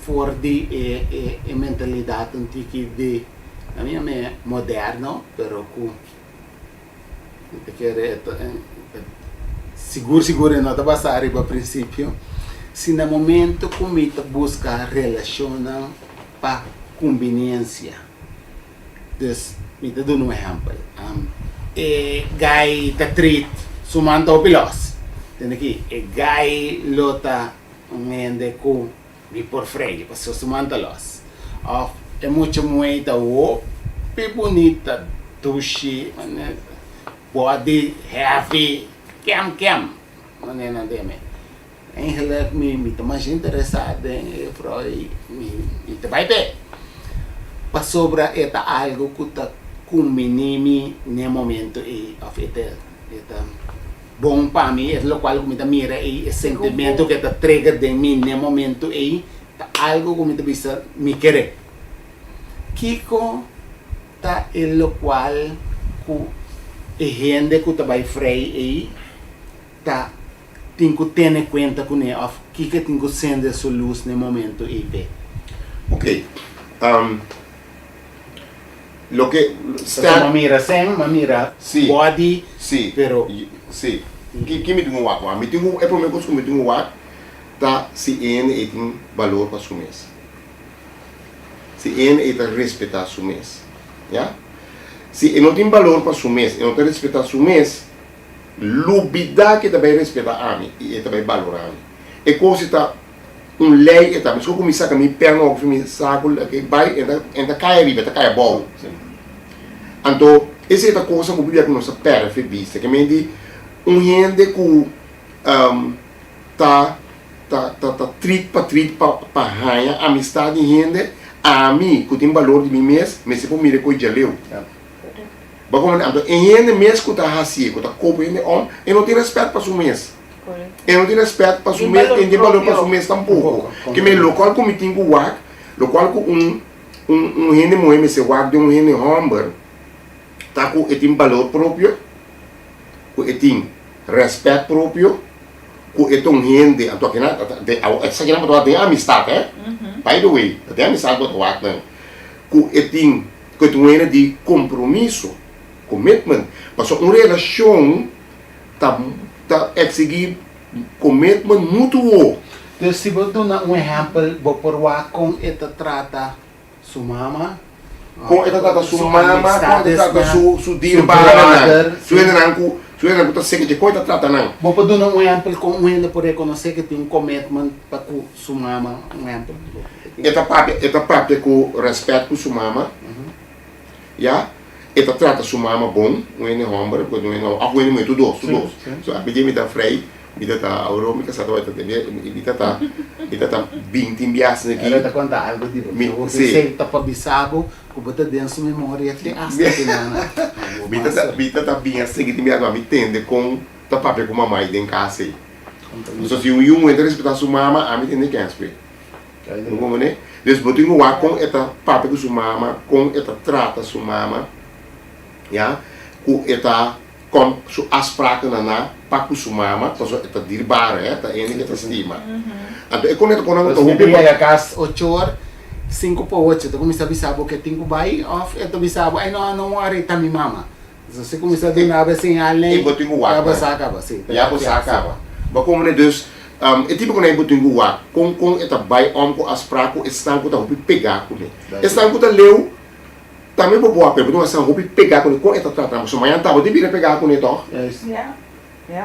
for di e mentalidad un tiki di, a mi yam'e moderno, pero cu mi ta kere e sigur sigur e no ta basa riba principio, si na momento cu mi ta busca relacionnan pa cumbiniencia. Dus mi ta duna un ehèmpel. E gai ta treat su man ta hopi lòs. Tende aki, e gai lo ta un hende ku mi por frei pasobra su man ta lòs. Òf e mucha muhé ta hopi bunita, dushi, body heavy, kem kem, manera nan ta yam'é. Eigenlijk mi mi ta mas interesá den e vrouw ei, mi mi ta bai p'e. Pasobra e ta algu ku ta kumbiní mi n'e momento ei òf e ta e ta bon pa mi, e lokual ku mi ta mira ei, e sentimento ku e ta trigger den mi n'e momento ei ta algu ku mi ta bisa mi kere. Kiko ta e lokual ku e hende ku ta bai frei ei ta tin ku tene kuenta kuné òf kiko e tin ku sende su lus n'e momentu ei p'e? Ok, loke Pasobra m'a mira sèn, m'a mira bòdi, pero. Si, si. Ki mi tin ku wak? Wak, mi tin ku, e promé kos ku mi tin ku wak ta si e hende ei tin balor pa su mes. Si e hende ei ta respetá su mes, ya. Si e no tin balor pa su mes, e no ta respetá su mes, Lubida ke ta bai respeta ami i e ta bai balora mi. E kos e ta un lei e ta. Meskos ku mi saka mi pèn òf mi saku e bai e ta kai ariba e ta kai abou. Anto esei ta kosa ku bibia ku nos ta pèrdè fe bista. Ke men di un hende ku ta ta ta trit pa trit pa pa haña amistat di hende, ami ku tin balor di mi mes mester por mira e koe djaleu. Bo a komprende? Anto e hende mes ku ta hasié, ku ta kopo hende om, e no tin rèspèt pa su mes. E no tin rèspèt pa su mes, e no tin balor pa su mes tampoko. Ke men lokual ku mi tin ku wak, lokual ku un un un hende muhé mester wak den un hende hòmber, ta ku e tin balor propio, ku e tin rèspèt propio, ku e ta un hende, anto akinan esakinan bo ta wak den amistat, hè, by the way, ta den amistat bo ta wak nan, ku e tin. Ku e ta un hende di kompromiso, commitment. Pasobra un relashon ta ta eksigí commitment mutuo. Dus si bo duna un ehèmpel, bo por wak kon e ta trata su mama, Kon e ta trata su mama, kon e ta trata su su dierbarenan, su hendenan ku su hendenan ku ta seka dje, kon e ta trata nan. Bo por duna un ehèmpel kon un hende por rekonosé ku tin un commitment pa ku su mama, un ehèmpel? E ta papia, e ta papia ku rèspèt ku su mama, ya. E ta trata su mama bon, un hende hòmber ku un hende òf un hende muhé, tur dos, tur dos. So ami dje mi ta frei, mi ta ta awor mi kasá ta mi ta ta mi ta ta binti biaha aki. Ela ta konta algu di bo, Mi, bo si. Esei ta pa bisa bo ku bo ta den su memoria te asta ki nan a Mi ta ta mi ta ta bin a sigui tin biaha ku ami tende kon ta papia ku mamai den kas ei. So si un yu muhé ta respetá su mama, ami tende kens p'e. Bo comprende? Dus bo tin ku wak kon e ta papia ku su mama, kon e ta trata su mama, ya, ku e ta. Kom su afsprakennan na pa ku su mama, pasobra e ta dierbare, hè, ta hende ku e ta stima. Anto e konekta ku nan ta hopi. Yega kas ocho or, sinku pa ocho, ta kuminsá bisa bo ku e tin ku bai òf e ta bisa bo, ay no, no wòri, ta mi mama. So si kuminsá duna bo e señalnan, E bo tin ku wak ya bo sa kaba, si. Ya bo sa kaba. Bo komprende? Dus, e tipo ku nan bo tin ku wak, kon kon e ta bai òm ku afsprak ku esnan ku ta hopi pegá kuné. Esnan ku ta leu, Tambe bo por a pero bo ta wak hopi pegá kuné kon e ta trata bo. So mañan ta bo tin bira pegá kuné tòg?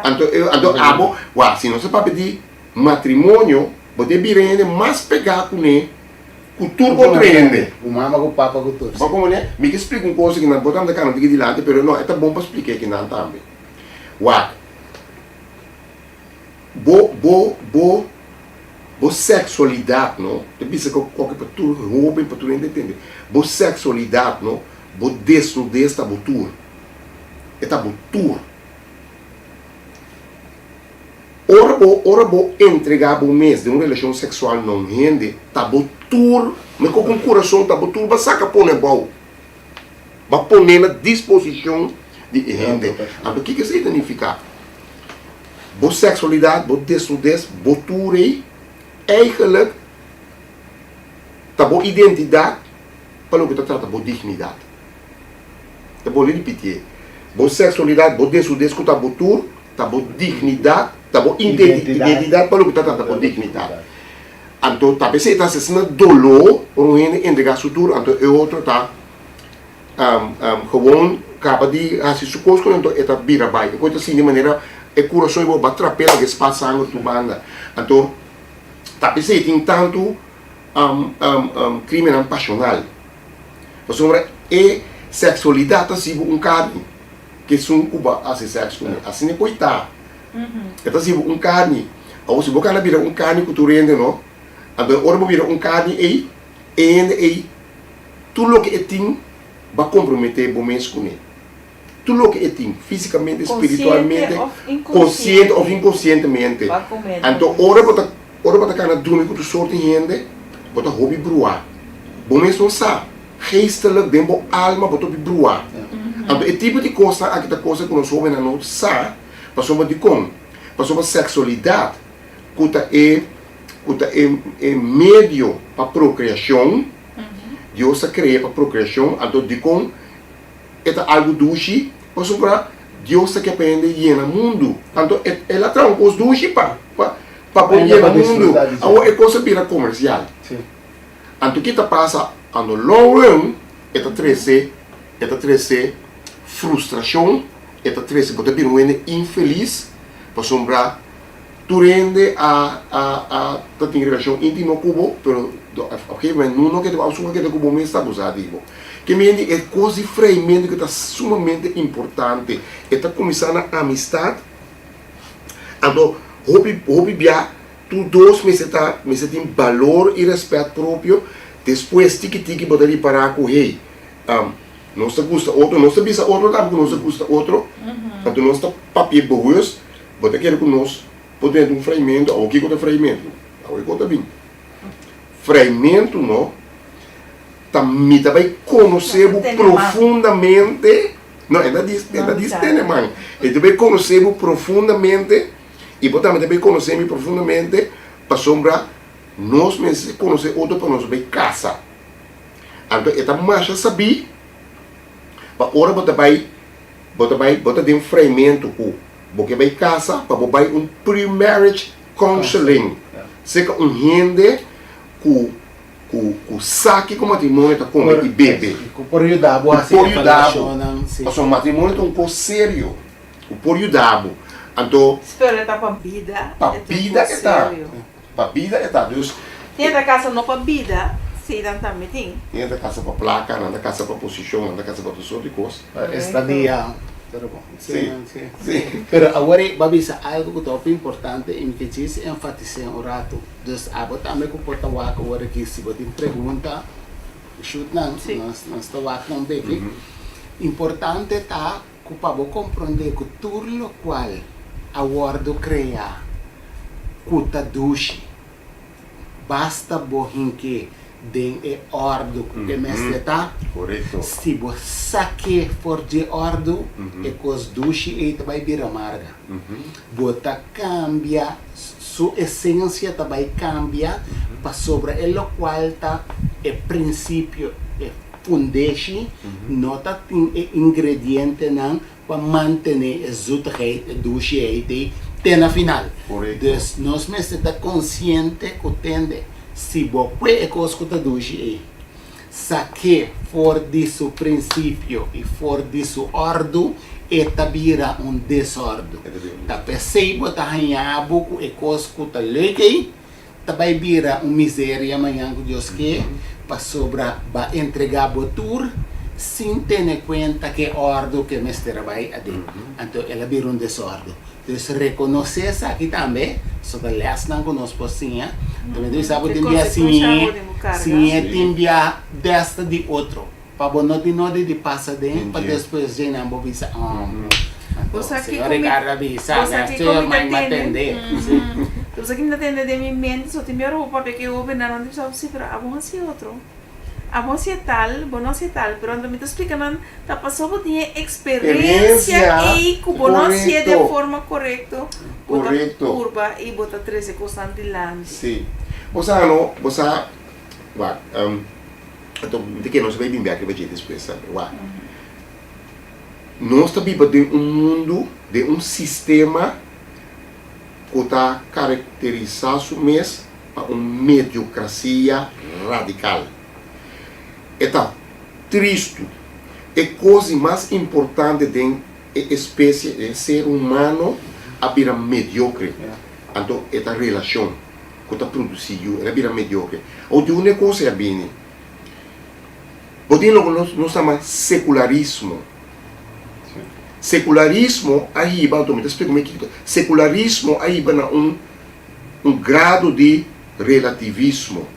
Anto anto abo wak si nos ta papia di matrimonio bo ta bira hende mas pegá kuné ku tur otro hende. Ku mama ku papa ku tur. Bo komprende? Mi ke splika un kos akinan bo tambe ta kana un tiki dilanti pero no e ta bon pa splika akinan tambe. Wak Bo bo bo bo sexualidad no, ta bisa ku koke pa tur hoben, pa tur hende tende, bo sexualidad no, bo desnudez ta bo tur, e ta bo tur. Ora bo ora bo entrega bo mes den un relacion sexual na un hende, ta bo tur, mekor ku un curason ta bo tur bo a saca pone abou. Bo a pon'é na disposishon di e hende. Anto kiko esei ta nifiká? Bo seksualidat, bo desnudes, bo tur ei, eigenlik ta bo identidat pa loke ta trata bo dignidat. Ta bolbe ripitié, bo seksualidat, bo desnudes ku ta bo tur, ta bo dignidat, ta bo identidat pa loke ta trata bo dignidat. Anto ta p'esei ta asesina doló ora un hende entregá su tur, anto e otro ta gewoon kaba di hasi su kos ku anto e ta bira bai. E kos ta sinti manera e kurason bo ba trap'é laga e spat sanger tur banda. Anto ta p'esei tin tantu krimennan pashonal. Pasobra e seksualidat ta hasi bo un karni ku esun ku bo a hasi sèks kuné. Asina e por ta. E ta hasi bo un karni. Awor si bo kana bira un karni ku tur hende no, anto ora bo bira un karni ei, e hende ei tur loke e tin bo a komprometé bo mes kuné. Tur loke e tin, físikamente, spiritualmente, konsiente òf inkonsientemente. Anto ora bo ta ora bo ta kana drumi ku tur sorti hende, bo ta hopi bruá. Bo mes no sa, geestelijk den bo alma bo ta hopi bruá. Anto e tipo di kosnan aki ta kosnan ku nos hóbennan no sa, pasobra dikon? Pasobra seksualidat ku ta e ku ta e e medio pa prokreashon, Dios a krea pa prokreashon, anto dikon e ta algu dushi? Pasobra Dios ta ke pa hende yena mundu, anto e el a traha un kos dushi pa pa pa por yena mundu, awor e kos a bira komersial. Anto ki ta pasa? Ando long run e ta trese e ta trese frustrashon, e ta trese bo ta bira un hende infelis pasobra tur hende a a a ta tin relashon intimo ku bo pero op un gegeven moment no no ke ta abo keda ku bo mes ta abusa di bo. Ke mende e kos di freimentu ku ta sumamente importante e ta kuminsá na amistat anto hopi hopi bia tur dos mester ta mester tin balor i rèspèt propio despues tiki tiki bo ta ripará ku hey Nos ta gusta otro, nos ta bisa otro tambe ku nos ta gusta otro, anto nos ta papia bewust, bo ta kere ku nos por drenta un freimentu, awor kiko ta freimentu? Awor e kos ta bin. Freimentu no ta mi ta bai konosé bo profundamente, no e ta dis e ta dis tene man, e ta bai konosé bo profundamente i bo tambe ta bai konosé mi profundamente pasobra nos mester konosé otro pa nos bai kasa. Anto e ta masha sabí pa ora bo ta bai, bo ta bai, bo ta den freimentu ku bo ke bai kasa, pa bo bai un pre-marriage counseling serka un hende ku ku ku sa kiko matrimonio ta kome i bebe. Ku por yuda bo hasi Ku por yuda bo. evaluashonnan, si. Pasobra matrimonio ta un kos serio, ku por yuda bo. Anto. Pero e ta pa bida, Pa e ta un bida kos e ta. serio. Pa bida e ta dus. Tin ta kasa no pa bida, si nan tambe tin. Tin ta kasa pa plaka, nan ta kasa pa posishon, nan ta kasa pa tur sort di kos. Pa estadia, pero bon. Si, si. Pero awor e bo a bisa algu ku ta hopi importante i mi ke djis enfatis'é un ratu. Dus abo tambe ku por ta wak awor aki, si bo tin pregunta, shoot nan, nos ta wak nan beki. Importante ta ku pa bo komprondé ku tur lokual a wòrdu kreá ku ta dushi, basta bo hink'é Den e òrdu ku e mester ta. Si bo sak'é for dje òrdu, e kos dushi ei ta bai bira marga. Bo ta kambia, su esensia ta bai kambia pasobra e lokual ta e prinsipio, e fundeshi, no ta tin e ingredientenan pa mantené e zoetigheid, e dushiheid ei te na final. Dus nos mester ta konsiente ku tende si bo kue e kos ku ta dushi ei, sak'é for di su prinsipio i for di su òrdu, e ta bira un desòrdu. Ta p'esei bo ta haña bo ku e kos ku ta leuk ei ta bai bira un miseria mañan ku Dios ke, pasobra ba entregá bo tur sin tene kuenta ke òrdu ke mester a bai aden. Anto el a bira un desòrdu. Dus rekonosé esaki tambe, so ta lèsnan ku nos por siña. Tambe ta bisa bo tin bia siñ'é, siñ'é tin bia dèsta di otro. Pa bo no tin nodi di pasa den pa despues dje nan bo bisa oh anto señor Ricardo a bisa mi a stuur ma mi a tende. Bo sa ki mi ta tende den mi mente so tin mihor bo papia ku e hobennan nan ta bisa si pero abo hasi otro abo hasi e tal bo no hasi e tal pero anto mi ta splika nan ta pasobra bo tin e eksperensia ei ku bo no hasié den forma korekto bo ta purba i bo ta trese kosnan dilanti. Si bo sa no bo sa wak. Anto mi ta kere nos a bai bin bek riba dje despues tambe. Wak, nos ta biba den un mundu, den un sistema ku ta karakterisá su mes pa un mediokrasia radikal. E ta tristu. E kos di mas importante den e espesie, den e ser humano a bira mediokre. Anto e ta relashon. ku ta produsí yu, el a bira mediokre. Awor di unda e kos ei a bini? Bo tin loke nos nos yama sekularismo. Sekularismo a hiba, anto mi ta splika mi kiko, sekularismo a hiba na un un grado di relativismo.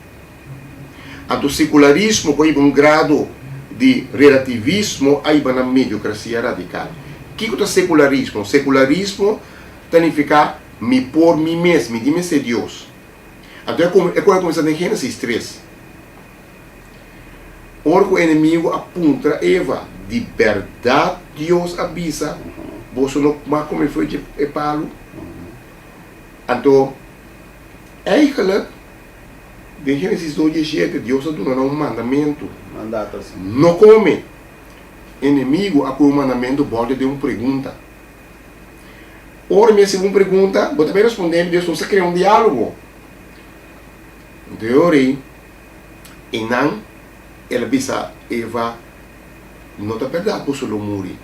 Anto sekularismo ku a hiba un grado di relativismo a hiba na mediokrasia radikal. Kiko ta sekularismo? Sekularismo ta nifiká Mi por mi mes, mi di mester Dios. Anto e e kos a kuminsá den Génesis tres. Ora ku enemigu a puntra Eva, Di bèrdat Dios a bisa boso no mag kome fruit dje e palu? Anto, eigelijk, den Génesis dos diesshete Dios a duna nan un mandamentu, Mandato, si. No kome. Enemigu a kohe un mandamentu bòlta den un pregunta. Ora mi hasi bo un pregunta, bo ta bay respondé mi, dus nos ta crea un diálogo. Anto e ora ei, einan el a bisa Eva, No ta bèrdat boso lo muri.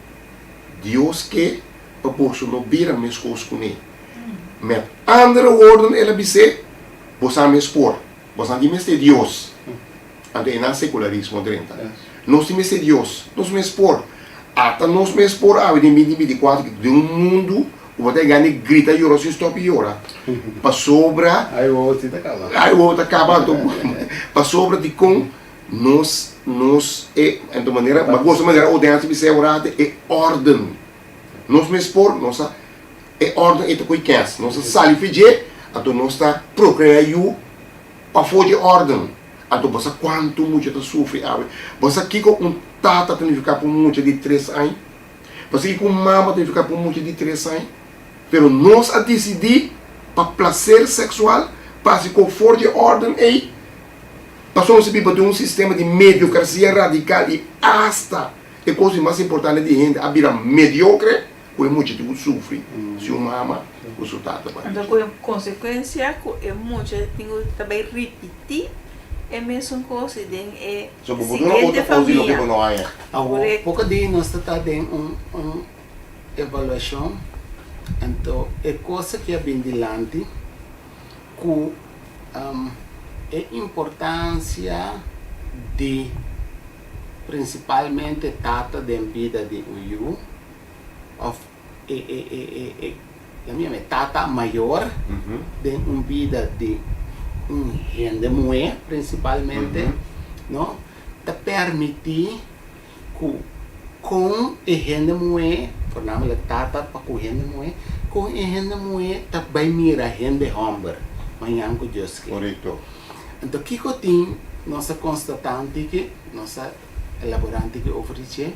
Dios ke pa boso no bira meskos kuné. Met andere woorden el a bis'é, Boso a mes por, boso a tin mester Dios. Anto einan sekularismo drenta. Nos tin mester Dios, nos mes por. Ata nos mes por awe den binti binti kuater ki den un mundu ku bo ta yega di grita yora sin stòp yora. Pasobra. Ai wowo si ta kaba. Ai wowo ta kaba anto pasobra dikon nos nos e anto manera mi a gosa manera Oden a bisa e ora e órden. Nos mes por nos a e órden ei ta koe kens. Nos a sali for dje anto nos ta prokreá yu pafó dje órden. Anto bo sa kuantu mucha ta sufri awe? Bo sa kiko un tata ta nifiká pa un mucha di tres aña? Bo sa kiko un mama ta nifiká pa un mucha di tres aña? Pero nos a disidí pa plaser seksual pa hasi kos for di e órden ei, pasobra nos a biba den un sistema di mediokrasia radikal i asta e kos di mas importante di hende a bira mediokre. Ku e mucha tin ku sufri si un mama ku su tata pa Anto ku e konsekuensia ku e mucha tin ku ta bai ripití e mesun kos i den e So bo por duna siguiente otro kos di loke famia. bo no haña. Awor, Korekto. poko di nos ta ta den un un evaluashon, anto e kos aki a bin dilanti ku e importansia di prinsipalmente tata den bida di un yu. Of e e e e e lami yama e tata mayor den un bida di un hende muhé prinsipalmente no ta permití ku kon e hende muhé voornamelijk tata pa ku hende muhé kon e hende muhé ta bai mira hende hòmber mañan ku Dios ke. Korekto. Anto kiko tin. nos a konstatá un tiki, nos a elaborá un tiki over di dje,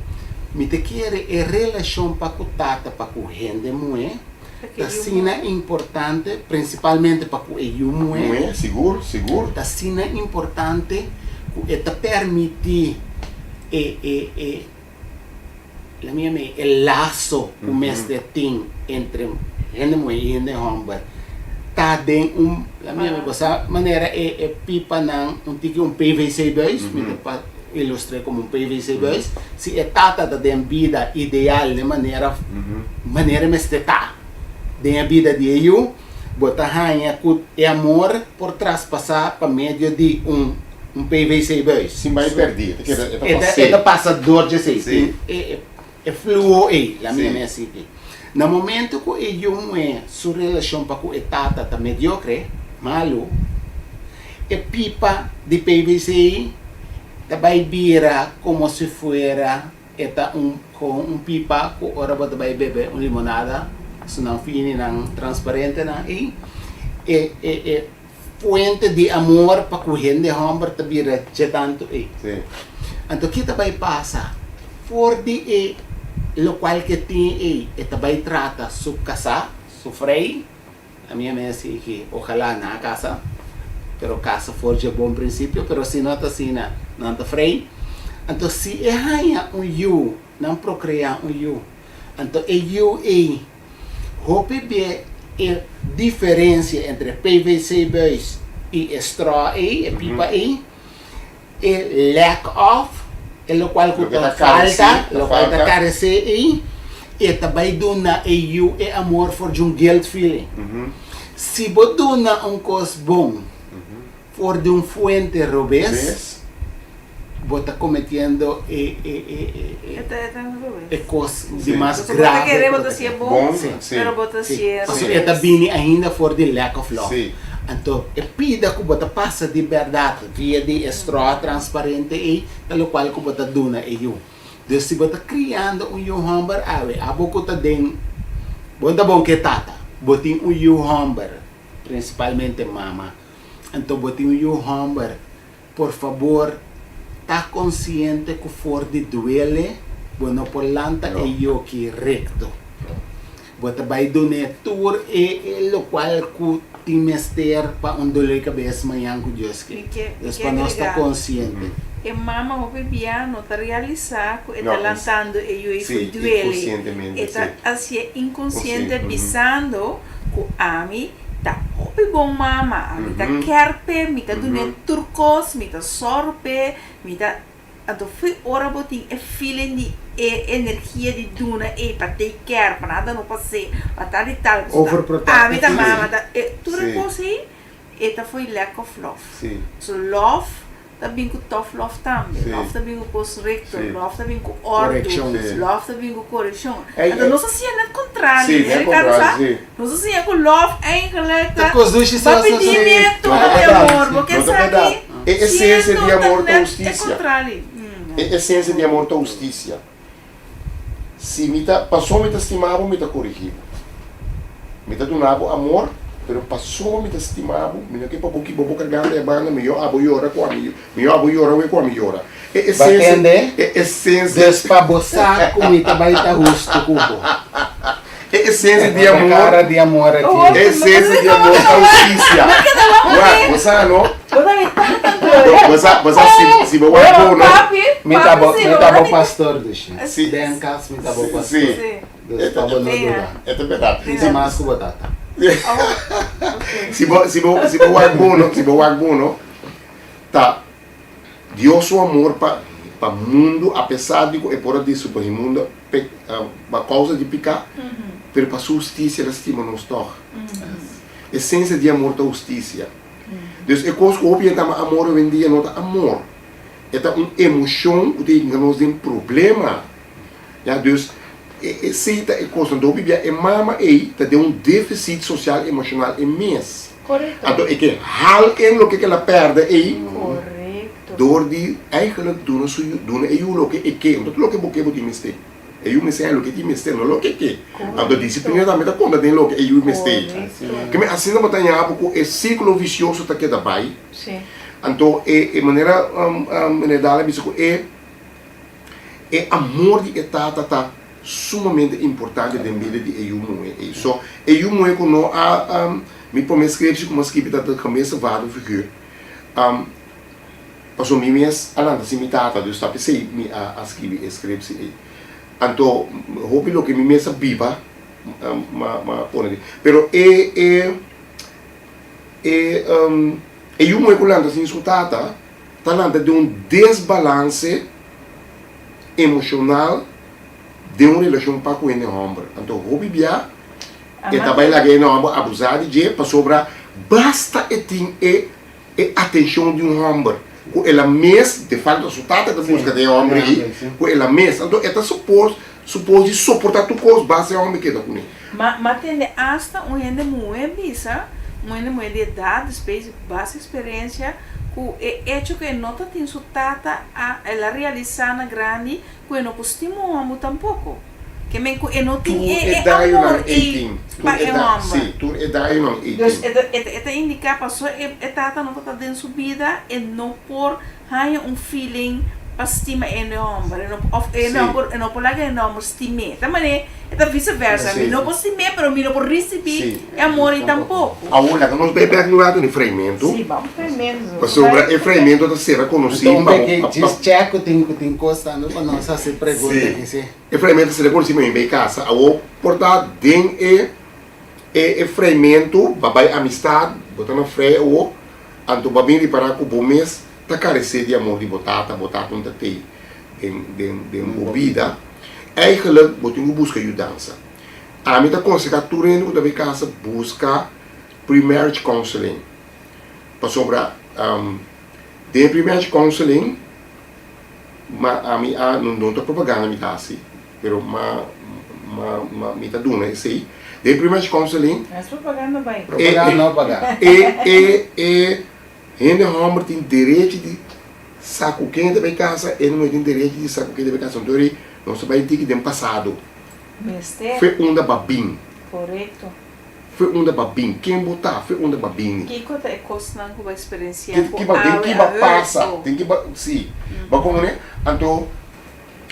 mi ta kere e relashon pa ku tata pa ku hende muhé ta asina importante, prinsipalmente pa ku e yu muhé. Muhé, sigur, sigur. Ta asina importante ku e ta permití e e e La mi yama e laso ku mester tin entre hende muhé i hende hòmber ta den un, la mi yama bo sa manera e e pipanan un tiki un PVC buis, mi ta pa ilustr'é komo un PVC buis, si e tata ta den bida ideal den manera manera mester ta den e bida di e yu, bo ta haña ku e amor por traspasá pa medio di un un PVC buis. Sin bai perdí, e ta keda, e ta pas'é. E ta pasa dor dje esei. Sí. E e fluho ei, la mi yama así ki. Na momento ku e yu muhé su relashon pa ku e tata ta mediokre, malu, e pipa di PVC ei ta bai bira komo si fuera e ta un kon un pipa ku ora bo ta bai bebe un limonada, su nan fini nan transparentenan ei, e e e Fuente di amor pa ku hende hòmber ta bira dje tantu ei. Anto ki ta bai pasa? For di e lokual ke tin ei, e ta bai trata su kasá, su frei, ami a mester ki ojalá nan a kasa, pero kasa for dje bon prinsipio, pero si no ta asina, nan ta frei. Anto si e haña un yu, nan prokreá un yu, anto e yu ei Hopi bie e diferencia entre PVC buis y e straw ey, e pipa ey, e lack of, e locual cu ta falta, locual ta carece ey, e ta bay duna e yu e amor for di un guilt feeling. Si bo duna un cos bon For di un fuente robes, bo ta cometiendo e e e e e cos di mas grave cu bo ta kere. Bon, si. Pasobra e ta bini ainda for di lack of love. Anto e pida cu bo ta pasa di berdad via di e straw transparente ei ta locual cu bo ta duna e yu. Dus si bo ta criando un yu homber awe, abo cu ta den, bo no ta bon cu e tata, bo tin un yu homber, principalmente mama. Anto bo tin un yu hòmber, por fabor ta konsiente ku for di duele bo no por lanta e yoki rekto. Bo ta bai dun'é tur e e lokual ku tin mester pa un dolor di kabes mañan ku Dios ke. Mi ke mi Dus ke pa nos ta agrega, konsiente. e mama hopi bia no ta realisá ku e ta lantando e yu ei for Sí, duele. inkonsientemente, E ta sí. hasié inkonsiente Konsiente, bisando ku ami ta hopi bon mama, ami ta kèr p'e, mi ta dun'é tur kos, mi ta sòru p'e, mi ta. Anto fo'i ora bo tin e feeling di e energia di duna ei pa take care, pa nada no pas'é, pa tal i tal, pasobra ta ami ta mama, ta e tur e kos ei, e ta fo'i lack of love. So love ta bin ku tough love tambe, love ta bin ku kos rekto, love ta bin ku òrdu, love ta bin ku korekshon. Anto nos a siña net kontrario, ne Ricardo sa? Nos a siña ku love eigenlijk ta ba pidi mi e tur di amor, bo ke sa ki E esensia siendo di ta amor ta net e hustisia. kontrario. E esensia di amor ta hustisia. Si mi ta, pasobra mi ta stima bo, mi ta korigí bo. Mi ta duna bo amor, pero pasobra mi ta stima bo, mi no ke pa bo kiba bo karganta e banda, mihó abo yora ku ami, mihó abo yora we ku ami yora. E esensia, Batende, e esensia. Dus pa bo sa ku mi ta bai ta hustu ku bo. E esensia di E amor. kara di amor aki. E esensia di amor ta hustisia. Wak, bo sa no? Bo sa, bo sa si, si bo wak bo no? Mi ta bo, mi ta bo pastor dushi. Si. Den kas mi ta bo pastor. Si. Dus pa bo no duda. E ta berdad. Mi ta mas ku bo tata. Si bo, si bo, si bo wak bo no, si bo wak bo no, ta Dios su amor pa, pa mundu, apesar di ku e por a destruí mundu pe, pa kousa di piká, pero pa su hustisia el a stima nos tòg. Esensia di amor ta hustisia. Dus e kos ku hopi hende ta ama amor hoendia no ta amor. E ta un emoshon ku ta hinka nos den problema. Ya, dus e esei ta e kos. Anto hopi bia e mama ei ta den un deficit social emocional e mes. Korekto. Anto e ke hal en loke ke el a pèrdè ei. Korekto. Dor di eigenlijk duna su yu, duna e yu loke e ke. No ta loke bo ke bo tin mester. E yu mester haña loke e tin mester, no loke e ke. Korekto. Anto disiplina tambe ta konta den loke e yu mester. Korekto. Keme asina bo ta haña bo ku e sirkulo visioso ta keda bai. Si. Anto e e manera meneer Daal a bisa ku e e amor di e tata ta sumamente importante den bida di e yu muhé ei. So e yu muhé ku no a mi promé skrepsi ku mi a skibi ta de gemiste vaderfiguur. Pasobra mi mes a lanta sin mi tata, dus ta p'esei mi a skibi e skrepsi ei. Anto hopi loke mi mes a biba m'a pone di. Pero e e e e yu muhé ku lanta sin su tata ta lanta den un desbalanse emoshonal den un relashon pa ku hende hòmber. Anto hopi bia e ta bai laga hende hòmber abusá di dje pasobra basta e tin e e atencion di un homber cu el a mes, de facto su tata ta busca den e homber ayi, cu el a mes, anto e ta supos supos di soporta tur cos basta e homber keda cune. Ma ma tende asta un hende muhe bisa, un hende muhe di edad despues di basta experiencia, cu e hecho cu e no ta tin su tata a el a realisa na grandi cu e no por stima un homber tampoco. Ke men ku e no tin Tur e e e dañonan amor ei ei tin. Tur pa e e da, hòmber. sí, tur e dañonan ei Dus tin. e ta e ta e ta indiká paso e e tata no ta den su bida e no por haña un feeling pa stima e hende hòmber. E no òf e hende Sí. hòmber e no por laga e hende hòmber stim'é. Ta manera e ta vise versa. Sí. Mi no por stim'é pero mi no por risibí Sí. e amor ei tampoko. Awor laga nos bai bèk un ratu na e freimentu. Sí, ban freimentu. Pasobra e freimentu ta sera konosí Anto un pa bo beke pa pa. djis check ku tin ku tin kos tantu pa nos hasi pregunta Sí. aki sí. E freimentu ta sera konosí pa mi bai kasa. Awor por ta den e e e freimentu ba bai amistat, bo ta na frei awor, anto bo a bin ripará ku bo mes ta karesé di amor di bo tata, bo tata no ta tei den den den bo bida. Eigenlijk bo tin ku buska yudansa. Ami ta konsehá tur hende ku ta bai kasa buska pre-marriage counseling. Pasobra den e pre-marriage counseling ma ami a, no ta propaganda mi ta hasi, pero ma ma ma mi ta duna esei. Den e pre-marriage counseling No es propaganda bai. Propaganda no paga. E e e hende hòmber tin derechi di sa ku ken ta bai kasa, hende muhé tin derechi di sa ku ken ta bai kasa. Anto ri nos ta bai tiki den pasado. Mester. Fe unda ba bin. Korekto. Fe unda ba bin. Ken bo ta? Fe unda ba bini. Kiko ta e kosnan ku bo a eksperensiá Ki ku ki ba den awe ki a ba hurt pasa. bo? Den ki ba si. Ba komo ne? Anto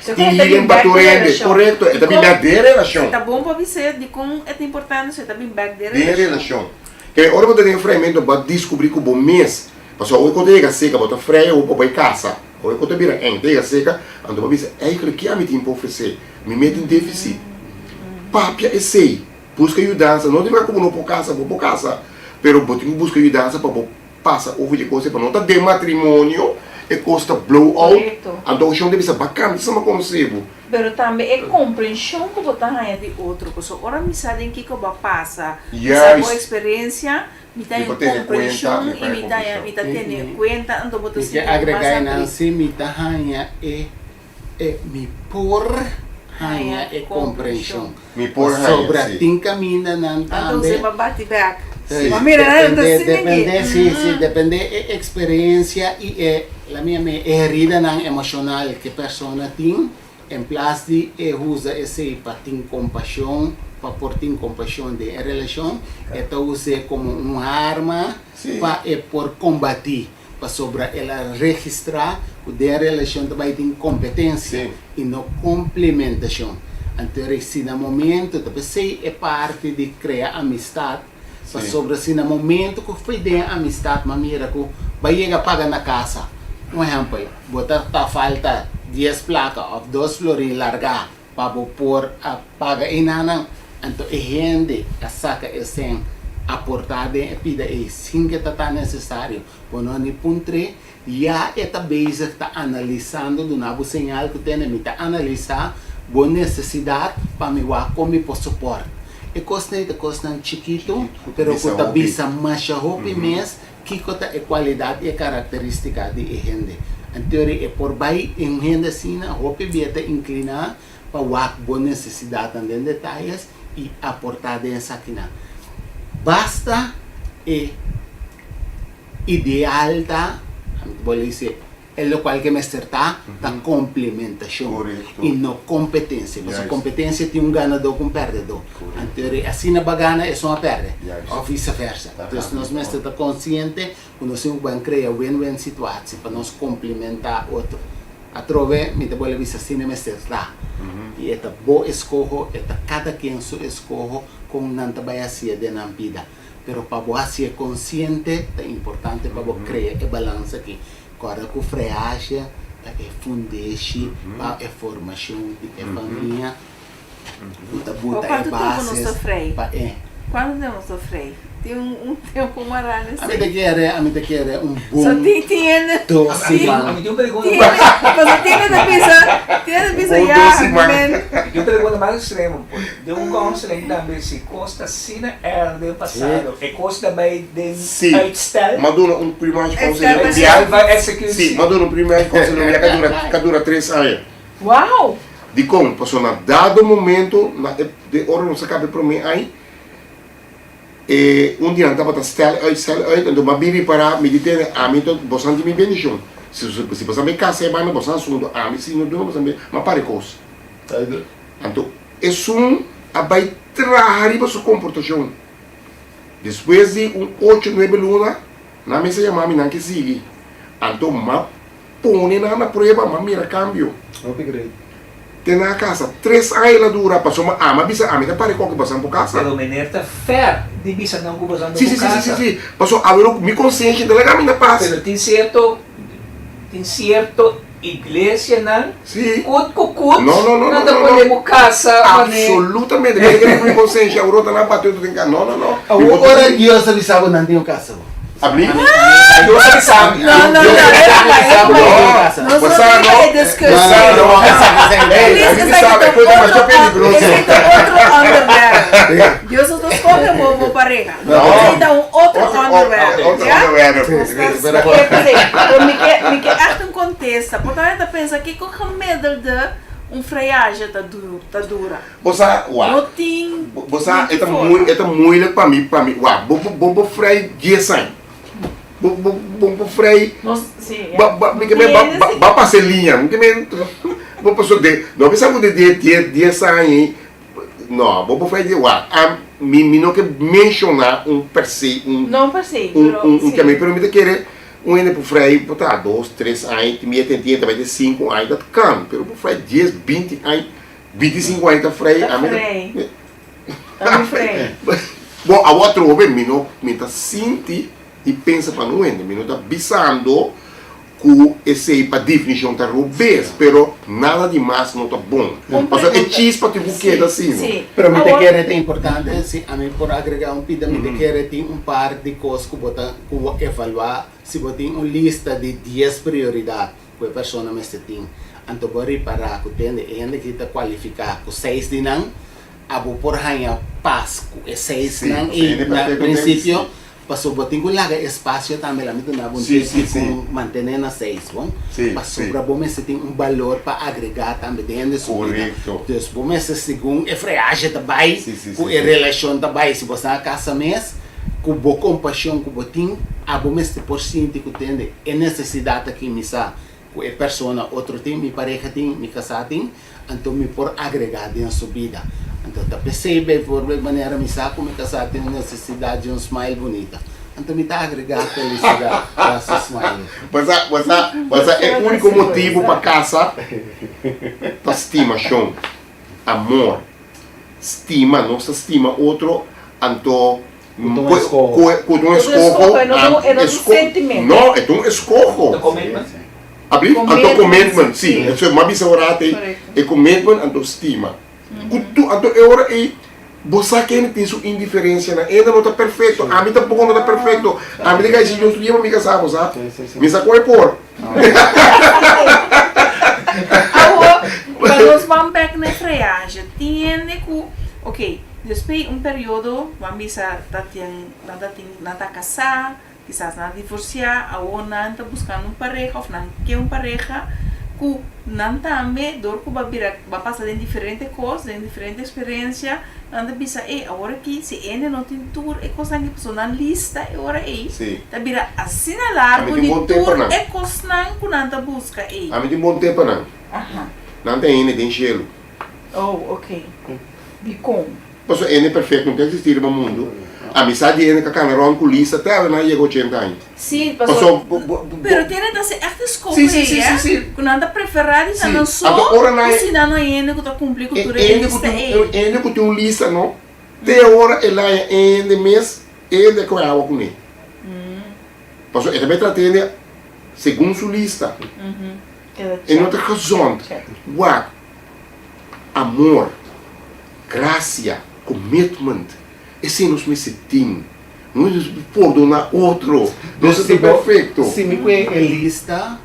So tin e ta healing bin pa bèk tur den hende. relashon. Korekto. E ta bin Dikon bèk den relashon. ta bon pa bis'é dikon e ta importante so e ta bin bèk den Den relashon. relashon. Ke ora bo ta den freimentu bo a diskubrí ku bo mes. Pasobra awe ku ta yega seka bo ta frei awe pa bai kasa. Awe ku ta bira eng ta yega seka anto bo a bisa eigenlijk ke ami tin pa ofresé? Mi mes tin deficit. Papia esey, buska yudansa, no diga ku bo no por kasa, bo por kasa, pero bo tin ku buska yudansa pa bo pasa over di e kos ey, pa no ta den matrimonio e kos ta blow out, anto oshon ta bisa bakan ta sama konosé bo. Pero tambe e komprenshon ku bo ta haña di otro, pasobra ora mi sa den kiko bo a pasa, mi sa bo eksperensia, Mi ta Mi en por tene cuenta, comprension mi y por mi ta mi ta tene cuenta, anto bo ta Mi ke sinti bo agrega mas einan habrí. si mi ta haña e e mi por haña e comprension. Mi por haña, Pasobra si. tin camindanan Anto tambe. usted pa bati bek. Sí, Ma mira nan ta depende, asina aki. depende, si, si, depende e experiencia y e, la mi yama e heridanan emocional ke persona tin. En plas di e usa esei pa tin kompashon, pa por tin kompashon den e relashon, e ta us'é komo un arma pa e por kombatí, pasobra el a registrá ku den e relashon ta bai tin kompetensia i no komplementashon. Anto si na momento, ta p'esei e parti di krea amistat, Pasobra si na momento ku fui den amistat m'a mira ku bo a yega paga na kasa, un ehèmpel, bo ta ta falta dies plaka òf dos florin largá pa bo por a paga einanan, anto e hende a saka e sèn aportá den e pida ei sin ke ta ta nesesario, bo no a ni puntr'é, ya e ta bezig ta analisando duna bo señal ku tene mi ta analisá bo nesesidat pa mi wak kon mi por soport. E kosnan ei ta kosnan chikitu pero ku ta bisa masha hopi mes kiko ta e kualidat i e karakterístika di e hende. Anteori e por bai un hende asina hopi bia ta inkliná pa wak bo nesesidatnan den detayes i aportá den esakinan. Basta e. Ideal ta, ami ta bolbe disi, E lokual ke mester ta, ta komplementashon i no kompetensia. Pasobra kompetensia tin un ganadó ku un pèrdedó. Anto e asina bo a gana, esun a pèrdè, òf vise versa. Dus nos mester ta konsiente ku nos tin ku ban krea win-win situatie pa nos komplementá otro. Atrobe mi ta bolbe bisa asina mester ta. I e ta bo eskoho, e ta kada ken su eskoho kon nan ta bai hasié den nan bida. Pero pa bo hasié konsiente ta importante pa bo krea e balansa aki. Kòrda ku freasia ta e fundeshi pa e formashon di e famia ku ta buta e bases pa e. Kuantu tempu nos ta frei? Tin un tempu mará na esei? Ami ta kere, ami ta kere un bon dos siman. Ami tin un pregunta. Pasobra tin hende ta bisa, tin hende ta bisa ya, men. Mi tin un pregunta mas ekstremo. Den un counseling tambe si kos ta asina erg den pasado, e kos ta bai den uitstel? Si, m'a duna un primario counseling un bia. Si, m'a duna un primario counseling un bia ka dura, ka dura tres aña. Wow! Dikon? Pasobra na dado momento, na e den ora nos a kaba e promé aña, e un di nan tabata stel uit, stel uit, anto m'a bin ripará, mi di tene, ami to, bosan tin mi bendishon. Si si bosan bai kasa e banda, bosan asuntu, ami si no duna bosan bendishon, m'a para e kos. Anto esun a bai traha riba su komportashon. Despues di un ocho, nuebe luna, nan mester yama mi, nan ke sigui. Anto m'a pone nan na prueba, m'a mira kambio. Hopi great. Te nan a kasa. Tres aña el a dura, pasobra ami a bisa ami ta pare koke bosan por kasa. Pero meneer ta fer di bisa nan ku bosan no Si, por si, si, si, kasa. si. Pasobra awe mi konsenshi ta laga mi na pas. Pero tin sierto, tin sierto Iglesianan Sí. kut ku kut No, no, no, nan no, ta no, pone no. bo kasa mane. Absolutamente. Mi ta kere ku mi konsenshi awor ta na bati otro den ka. No, no, no. Mi Awor por ora Dios a bisa bo nan tin un kasa bo. Abli? Dios a bisa mi. No, no, no, Dios e a no bai, bisa e no bo. bai. No. Nos no Bo sa tin no. e discussie. Bo sa no. Please, Ey, mi esaki sabe, ta koe ta masha otro, peligroso. esaki ta otro onderwerp. Dios no ta scoge bo bo pareha. No. Esaki ta un otro Otro, onderwerp. otro Ja? onderwerp. Pero mi ke, mi ke echt un contesta. Por tanto ta pensa kiko gemiddelde un friage ta du, ta dura. Bo sa, wak. No tin Bo sa, e ta forma. muy, e ta moeilijk pa mi, pa mi, wak, bo, bo, bo vrij dies aña. Bo, bo, bo, bo vrij, Nos, si, ja. ba, ba, mi ke men, ba, ba, ba pasa e liña, mi ke men, bo paso de, no bisa ku de die, die, dies aña ei, No, bo por fai di wak, a mi mi no ke menshoná un per se un No per se, un pero un un si. keme, pero mi ta kere un hende por frai por ta dos, tres aña, tin bia tin ta bai te sinku aña, dat kan, pero por frai dies, binti aña, bintisinku aña ta frai, Ta a mi ta frei. Ta mi frei. Bon, awor atrobe mi no mi ta sinti i pensa pa no hende, mi no ta bisando Ku esei pa definishon ta robes, pero nada di mas no ta bon. Un Pasobra e pregunta. chispa tin ku keda asina. Sí. Pero mi ta Awor. kere ta importante, si ami por agrega un pida, mi ta kere tin un par di kos ku bo ta ku bo evaluá si bo tin un lista di dies prioridat ku e persona mester tin. Anto bo ripará ku tende e hende ki ta kualifiká ku seis di nan, abo por haña pas ku e Sí, seisnan pasobra ei hende na perfekto ten, prinsipio. sí. Pasobra bo tin ku laga espasio tambe, la mi duna bo un Sí, tip sí, di sí. kon mantené na seis, bon? Sí, sí. Pasobra bo mester tin un balor pa agregá tambe den hende su bida. Korekto. Dus bo mester segun e freaje ta bai, Sí, sí, ku sí, e sí. relashon ta bai. Si bo sta na kasa mes, ku bo kompashon ku bo tin, abo mester por sinti ku tende e nesesidat aki mi sa ku e persona otro tin, mi pareha tin, mi kasá tin, anto mi por agregá den su bida. Anto ta p'esei bijvoorbeeld manera mi sa ku mi kasá tin un nesesidat di un smile bunita, anto mi ta agregá felisidat na su smile. Bo sa, bo sa, bo sa e úniko motibu pa kasa ta stimashon, amor. Stima, nos ta stima otro, anto Ku ta un eskoho. Ku ta un eskoho. E no ta un sentiment. No, e ta un eskoho. Ta commitment. Abli? Anto commitment, si. Eso m'a bisa ora ate, e commitment anto stima. Ku tu, anto e ora ei, bo sa kende tin su indiferencianan. Enda no ta perfecto, ami tampoco no ta perfecto. Ami ta kai si Dios tu yema mi kasá, bo sa. Mi sa kon e por. Awor, pa nos ban bek na e freaje, tin hende ku, ok. Despues un periodo, bo a bisa ta tin, nan ta tin, nan ta kasá, kisas nan a divorsiá, awor nan ta buskando un pareha òf nan ke un pareha. Ku nan tambe dor ku bo a bira bo a pasa den diferente kos, den diferente eksperensia, nan ta bisa ey awor aki si hende no tin tur e kosnan aki pasobra nan lista e ora ey ta bira asina largu di tur e kosnan ku nan ta buska ey. Ami tin bon te pa nan. Nan ta hende den shelu. Oh ok. Dikon? Pasobra hende perfecto no ta existi riba mundu. Ami sa di hende ka kana rond ku lista te awe nan a yega ochenta aña. Sí, paso pero tiene ta si echt scoge ei, ku nan ta prefera di ta nan so ku si nan no hende ku ta kumpli ku tur e lista ei. Hende ku tin un lista no, te ora el haña hende mes, hende a kohe awa kuné. Pasobra e ta bai trata hende segun su lista. E no ta gezond. Wak, amor, gracia, commitment, esei nos mester tin. Nos mester pordona otro. Nos ta perfecto. Si mi kue e lista,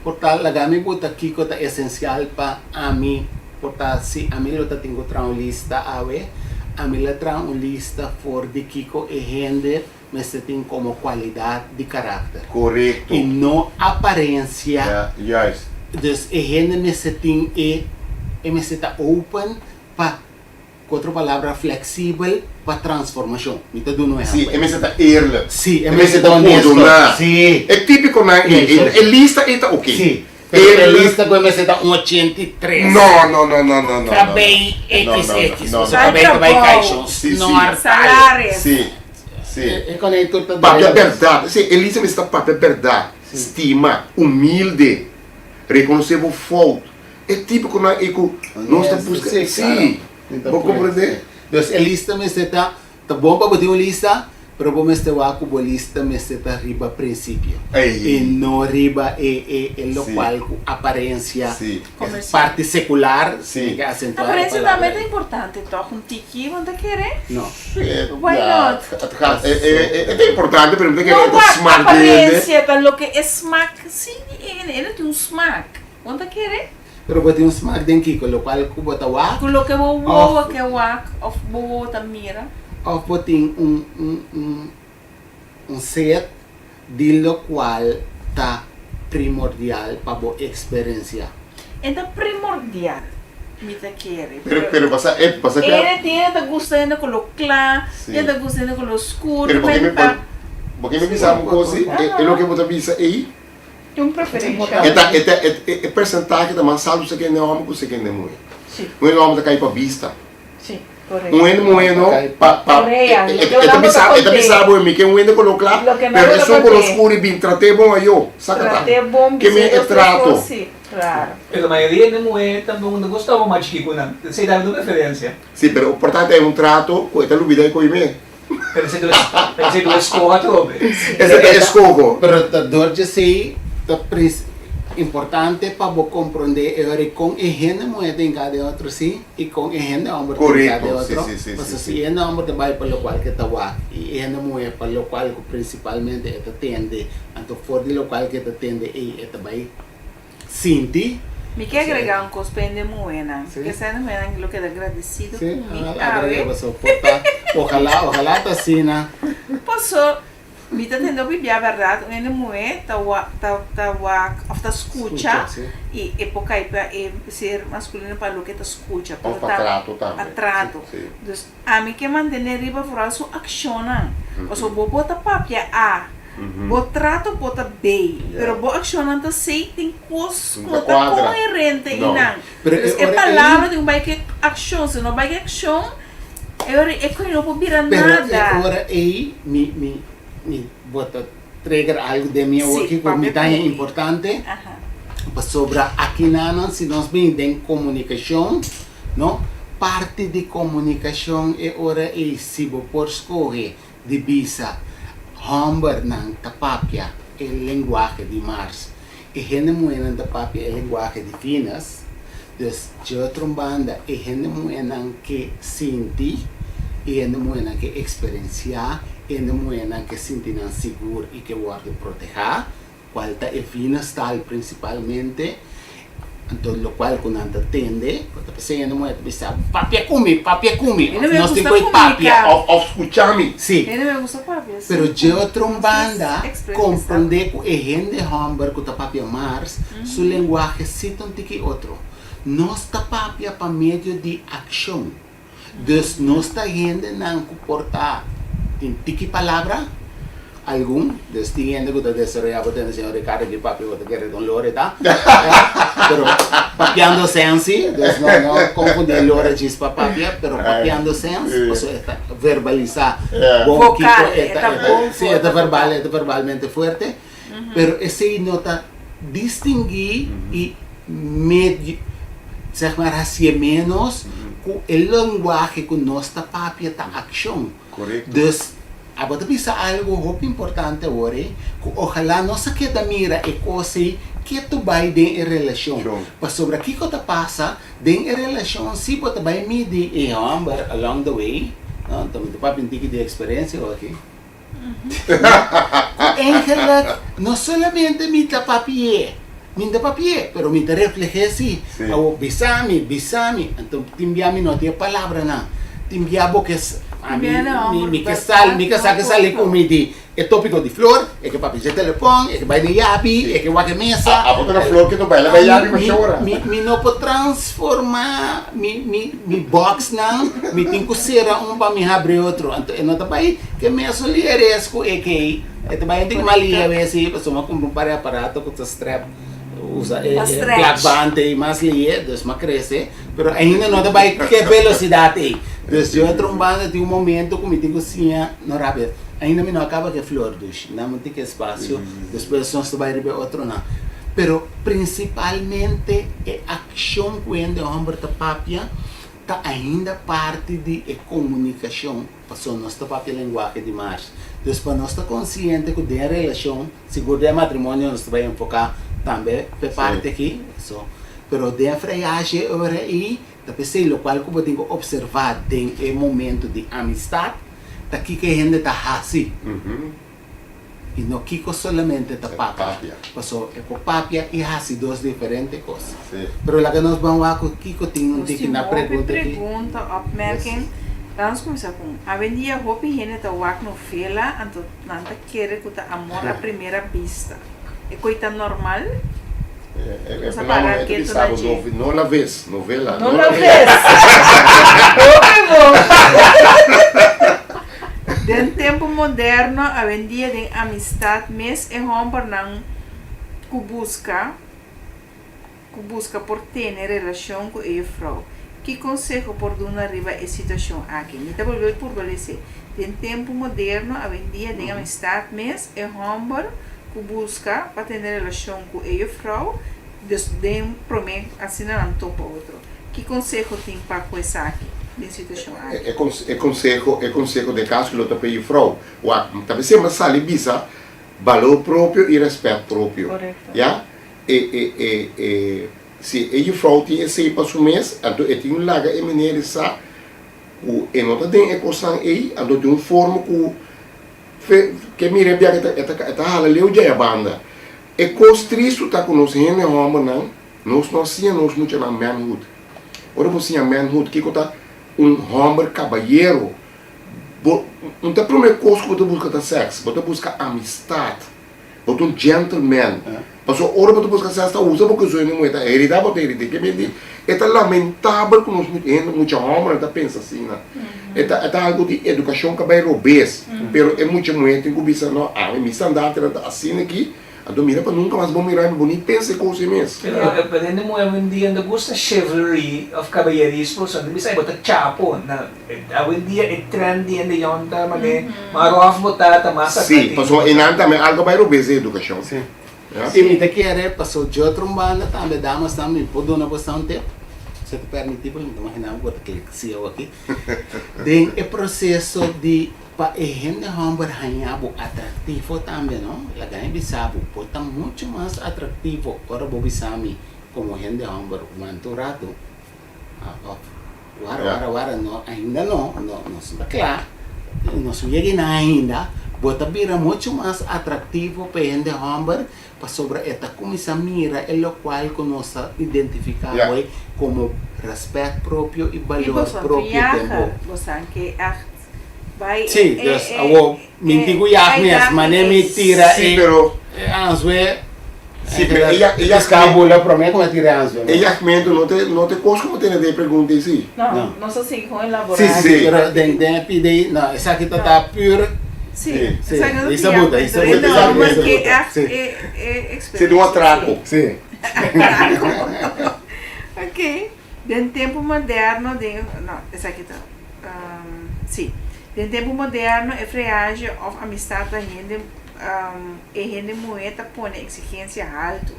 por ta laga mi buta kiko ta esencial pa ami, por ta si ami lo ta tin ku traha un lista awe, ami lo traha un lista for di kiko e hende mester tin komo kualidat di karakter. Korekto. I no aparensia. Ja, juist. Dus e hende mester tin e, e mester ta open pa, ku otro palabra fleksibel pa transformashon. Mi ta duna un Sí, ehèmpel. e mester ta eerlijk. Sí, e E mester mester ta ta honesto. pordoná. Sí. E típikonan ei, Sí, e lista ei ta oké. Sí, pero e Eerlijk. lista ku e mester ta un 83. No, no, no, no, no, no, no. Kabei No, no, XX, no, no. pasobra kabei ta bai kai Trabou. shon. Sí, sí. Snor tal. Salaris. Sí, sí. E konei tur ta Papia draai abes. bèrdat. Sí, e lista mester ta papia bèrdat, stima, humilde, rekonosé bo fout. E típikonan ei ku nos ta buska. Sí, bo komprendé? Dus e lista mester ta, ta bon pa bo tin un lista, pero bo mester wak ku bo lista mester ta riba prinsipio i no riba e e e lokual ku aparensia, e parti sekular, mi ke asentuá e palabra. Aparensia tambe ta importante tòg, un tiki bo no ta kere? No. Why not? E ta importante pero mi ta kere e ta smak No di hende. aparensia ta loke e smak si di hende, e no tin un smak. Bo ta kere? Pero bo tin un smak den kiko? Lokual ku bo ta wak? Ku loke bo wowo ke wak òf bo wowo ta mira. Òf bo tin un un un un set di lokual ta primordial pa bo eksperensiá. E ta primordial, mi ta kere. Pero pero bo sa e bo sa ke. Ene tin hende ta gusta hende koló kla, tin hende ta gusta hende koló skur. Pero bo ke mi bo ke mi bisa un kos si e loke bo ta bisa ei. Tin un preferensha. E ta, e ta, e, e persentahe ta mas altu seki hende hòmber ku seki hende muhé. Sí. Un hende hòmber ta kai pa bista. Sí, korekto. Un hende muhé no, pa, pa, Korea, e, loke e, e ta nan bisa, bo ta e ta bisa kont'é. bo mi ke un hende koló kla, Loke nan pero bo ta esun koló kont'é. skur i bin trat'é bon ayó. Sa ka ta. Trat'é bon, Ke men bis'é e dos tres trato. kos, sí, klaro. Pero mayoria hende muhé ta no gusta bo mas chikí ku nan. Esei ta mi preferensia. Sí, pero importante e un trato ku e ta lubida e koimé. Pero esei ta esei ta un eskoho atrobe. Esei ta eskoho. Pero ta dor djesei ta pris importante pa bo komprondé e ora kon e hende muhé ta hinká den otro sí i kon e hende hòmber ta hinká den Korekto, sí, otro. sí, sí, Pasobra sí, si sí. e hende hòmber ta bai pa lokual ke ta wak i e hende muhé pa lokual ku prinsipalmente e ta tende, anto for di lokual ke e ta tende ei e ta bai Sinti. Mi ke agrega un kos pa hende muhénan. Sí. Ke sa hende muhénan lo keda gradesido Sí, ku mi ojalá awe. agrega paso por ta, ojalá, ojalá ta asina. Paso mi ta tende hopi bia bèrdat un hende muhé ta wa ta ta wak òf ta skucha Skucha, sí. i e por kai pa e ser maskulino pa loke e ta skucha pero Òf pa ta trato tambe. pa trato. Sí. Dus ami ke mantené riba vooral su akshonnan. Paso bo por ta papia a. Bo trato por ta bay, pero bo accionnan ta sey tin cos cu no ta coherente y nan. Dus e palabra tin cu bay cu e accion, si no bay cu e accion e ora e coy no por bira nada. Pero e ora ey mi mi mi bo ta trigger algo den mi awoki cu mi ta haña importante pasobra akinanan si nos bini den comunicacion no parti di comunicacion e ora ey si bo por scoge di bisa hòmbernan ta papia e lenguahe di Mars i hende muhénan ta papia e lenguahe di Venus. Dus dje otro banda e hende muhénan ke sinti, e hende muhénan ke eksperensiá, e hende muhénan ke sinti nan sigur i ke wòrdu protehá, kual ta e Venus tal prinsipalmente. Anto lokual ku nan ta tende, ku ta p'esei hende muhé ta bisa, Papia ku mi, papia ku mi. Hende Òf me nos tin gusta ku e papia. komuniká. Òf òf skucha mi. Sí. Hende me gusta papia, sí. Pero dje otro un Nos ta banda, ekspresá. komprondé ku e hende hòmber ku ta papia mars, su lenguahe sí ta un tiki otro. Nos ta papia pa medio di akshon. Dus nos ta hendenan ku por ta tin tiki palabra, algun, dus tin hende ku ta desaroyá bo tende señor Ricardo ki papia bo ta kere kon lore ta, pero papiando sensi, dus no no konfundí lore djis pa papia, pero papiando sens, pasobra e ta verbalisá bon kiko e ta, si e ta verbal, e ta verbalmente fuerte, pero esei no ta distinguí i medio, zeg maar, hasié ménos ku e lenguahe ku nos ta papia ta akshon. Korekto. Dus, abo ta bisa algu hopi importante awor ei, ku ojalá nos a keda mira e kos ei ketu bai den e relashon. Pasobra kiko ta pasa den e relashon si bo ta bai midi e hòmber along the way, no, ta mi ta papia un tiki di eksperensia awor aki. Ku eigenlijk no solamente mi ta papi'é, mi ta papi'é, pero mi ta refleh'é sí. Awor bisa mi, bisa mi, anto tin bia mi no tin e palabranan, tin bia bo ke ami mi ke sali, mi ke sa ke sali ku mi di e topiko di flor, e ke papia dje telefòn, e ke bai den yabi, e ke wak e mesa. Abo ta na flor ke no baila bai yabi masha ora. Mi no por transformá mi mi. Mi boxnan, mi tin ku sera un pa mi habri otro. Anto e no ta bai ke mesun lieres ku e kei. E ta bai un tiki mas lie awe si, pasobra mi a kumpra un par di aparato ku ta strap, usa e plakband ei mas lie, dus mi a krese. Pero ainda no ta bai ke velosidat ei. Dus di otro un banda tin un momento ku mi tin ku siña no rabia. Ainda mi no a kaba ku e flor dushi. Nan mi tin ke espasio, despues nos ta bai riba e otronan. Pero prinsipalmente e Akshon ku hende hòmber ta papia ta ainda parti di e komunikashon, pasobra nos ta papia lenguahe di Mars. Dus pa nos ta konsiente ku den relashon, sigur den matrimonio nos ta bai enfoká tambe p'e parti aki, so, pero den freyashi e ora ei ta p'esei lokual ku bo tin ku opservá den e momento di amistat ta kiko e hende ta hasi. I no kiko solamente ta papia, paso e por papia i hasi dos diferente kos. Pero laga nos ban wak ku kiko tin un tiki na pregunta aki. Nos tin hopi pregunta, opmerking. Laga nos kuminsá ku un. Awendia hopi hende ta wak novela anto nan ta kere ku ta amor a primera bista. E koi ta normal? Nos a para ketu na dje. No la ves, novela. No la ves. Hopi bon. Den tempu moderno awendia den amistad mes e hombernan ku buska ku buska por tene relashon ku e jufrou. Ki konseho por duna riba e situashon aki? Mi ta bolbe purba lese. Den tempu moderno awendia den amistad mes e homber ku buska pa tene relashon ku e jufrou, dus den prome asina nan topa otro. Ki konseho tin pa ku esaki den situashon aki? E konseho, e konseho den kaso lo ta pa e jufrou. Wak, ta mester mas sali bisa balor propio i rèspèt propio. Ya? E, e, e, e, si e jufrou tin esei pa su mes, anto e tin laga e meneer sa ku e no ta den e kosnan ei, anto den un forma ku fe, ke mira e biaha e ta, e ta hala leu djaya banda. E kos tristu ta ku nos hende hòmbernan Nos no a siña nos muchanan manhood. Ora bo siña manhood, kiko ta un hòmber kabayero? Bo no ta e promé kos ku bo ta buska ta sèks, bo ta buska amistat. Bo ta un gentleman. Pasobra ora bo ta buska sèks ta usa bo ku esun hende muhé ta heridá bo ta heridá. Ke menti e ta lamentabel ku nos hende mucha hòmbernan ta pensa asina. E ta e ta algu di edukashon ku a bai robes. Pero e mucha muhé tin ku bisa no ami mi standaardnan ta asina aki. Anto mira pa nunca mas bo mira mi, bo ni pensa e cos ei mes. Pero pa hende muhe awendia no ta gusta chivalry of caballerismo, so nan ta bisa bo ta chapo. Na awendia e trend di hende yòn ta mane mas rof bo ta, ta mas Sí, pasobra einan tambe algo a bai robes den educacion. Sí. Ya. I mi ta kere paso dje otro un banda tambe damasnan mi por duna boso un tip, si ta permiti porque mi ta imagina bo ta klik sí awaki. Den e proceso di Pa e hende hòmber haña bo atraktivo tambe no, laga mi bisa bo, bo ta muchu mas atraktivo ora bo bisa mi komo hende hòmber wanta un ratu òf wara wara wara no ainda no, no nos no ta kla, nos no yega einan ainda. Bo ta bira muchu mas atraktivo pa e hende hòmber pasobra e ta kuminsá mira e lokual ku nos ta identifiká hoy komo rèspèt propio i I balor boso propio den bo. viaha, bosan ke ègt bai Sí, e dus e awor mi e tin ku yag mes, uitdaging manera mi ei. tira Sí, e pero e anzue Sí, pero e ya- e e piská yagmen- bula promé ku mi a tira e anzue. E yagmentu no te no te kos ku bo tene den e pregunta ei, sí. No, No. nos a sigui kon elaborá. Sí, sí, Sí. pero den den e pida ei, no, esaki ta ta pur Sí, Sí. Sí, esaki no ei sa ta buta, ei sa yagmentu. buta, E ei sa hòmber buta, ke ègt sí. e e Sí, di un eksperensia, atrako. sí. Sí. Ok, den tempu moderno den, no, esaki ta, sí, den tempu moderno e freaje òf amistat ta hende E hende muhé ta pone eksigensia haltu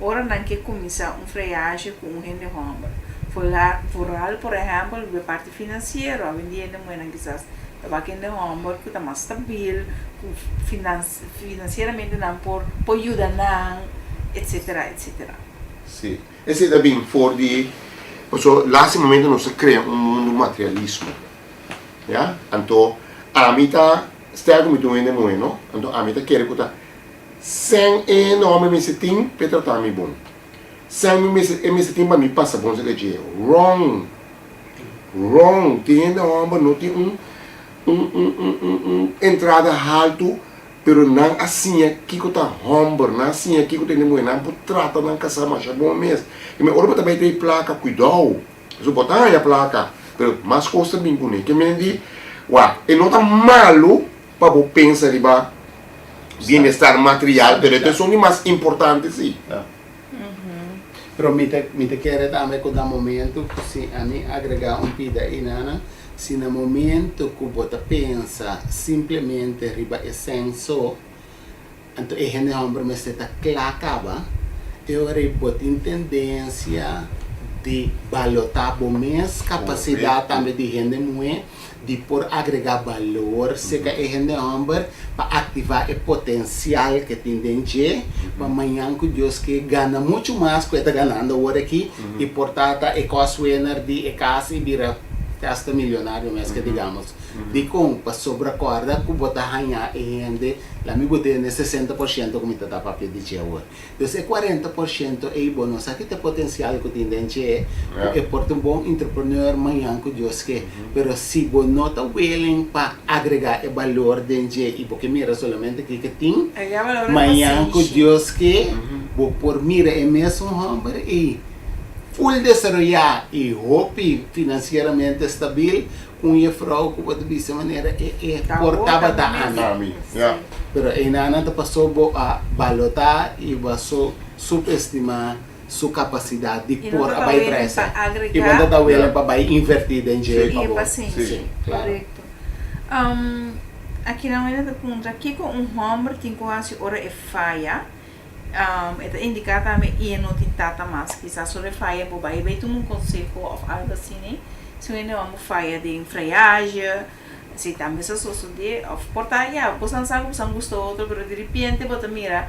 ora nan ke kuminsá un freaje ku un hende hòmber. Vooral por ehèmpel riba e parti finansiero. Awendia hende muhénan kisas ta wak hende hòmber ku ta mas stabil, ku finansieramente nan por por yuda nan, etsetera, etsetera. Sí, esei ta bin for di, pasobra laatste momento nos ta krea un mundu materialismo. Ya, anto ami ta sterk ku mi ta un hende muhé no, anto ami ta kere ku ta sèn e hende hòmber mester tin pa e trata mi bon, sèn mi mester e mester tin pa mi pasa bon serka dje. Wrong! Wrong! Tin hende hòmber no tin un un un un un un entrada haltu pero nan a siña kiko ta hòmber, nan a siña kiko ta hende muhé, nan por trata nan kasá masha bon mes. I mi ora bo ta bai trae plaka, kuidou! Pasobra bo ta haña plaka, pero mas kos ta bin kuné. Ke men di, wak, e no ta malu pa bo pensa riba bienestar material, pero e ta esun di mas importante sí. Pero mi ta mi ta kere tambe ku na momento ku si ami agregá un pida einana, si na momento ku bo ta pensa simplemente riba e senso, Anto e hende homber mester ta kla kaba, e ora ei bo tin tendensia di balotá bo mes kapasidat tambe di hende muhé di por agregá balor serka e hende homber pa aktivá e potensial ke tin den dje pa mañan ku Dios ke gana muchu mas ku e ta ganando awor aki i por ta ta e koswinner di e kas i bira hasta milionario mes ke digamos. Dikon? Pasobra kòrda ku bo ta haña e hende, la mi bo tene 60% ku mi ta ta papia di dje awor. Dus e 40% ei bo no sa ki ta e potensial ku tin den dje, ku e por ta un bon entrepreneur mañan ku Dios ke. Pero si bo no ta willing pa agregá e balor den dje i bo ke mira solamente kiko tin, mañan ku Dios ke, bo por mira e mesun hòmber ei full desaroyá i hopi finansieramente stabil, Un jefrouw ku bo ta bisa manera e e por tabata ami. Ami, ya. Pero einanan ta paso bo a balotá i bo a so subestimá su kapasidat di I no por ta a bai willing trese. pa agregá. I bo no ta willing pa bai invertí den dje I pa e bo. pasenshi. Sí, klaro. Korekto. Aki nan wende ta puntra kiko un hòmber tin ku hasi ora e faya. E ta indiká tambe i e no tin tata mas. Kisas ora e faya bo bai bai tuma un konseho òf algu asina. Si un hende hòmber faya den freaje, esei tambe sa sosodé. Òf por ta ya, bosan sa ku bosan gusta otro, pero diripiente bo ta mira,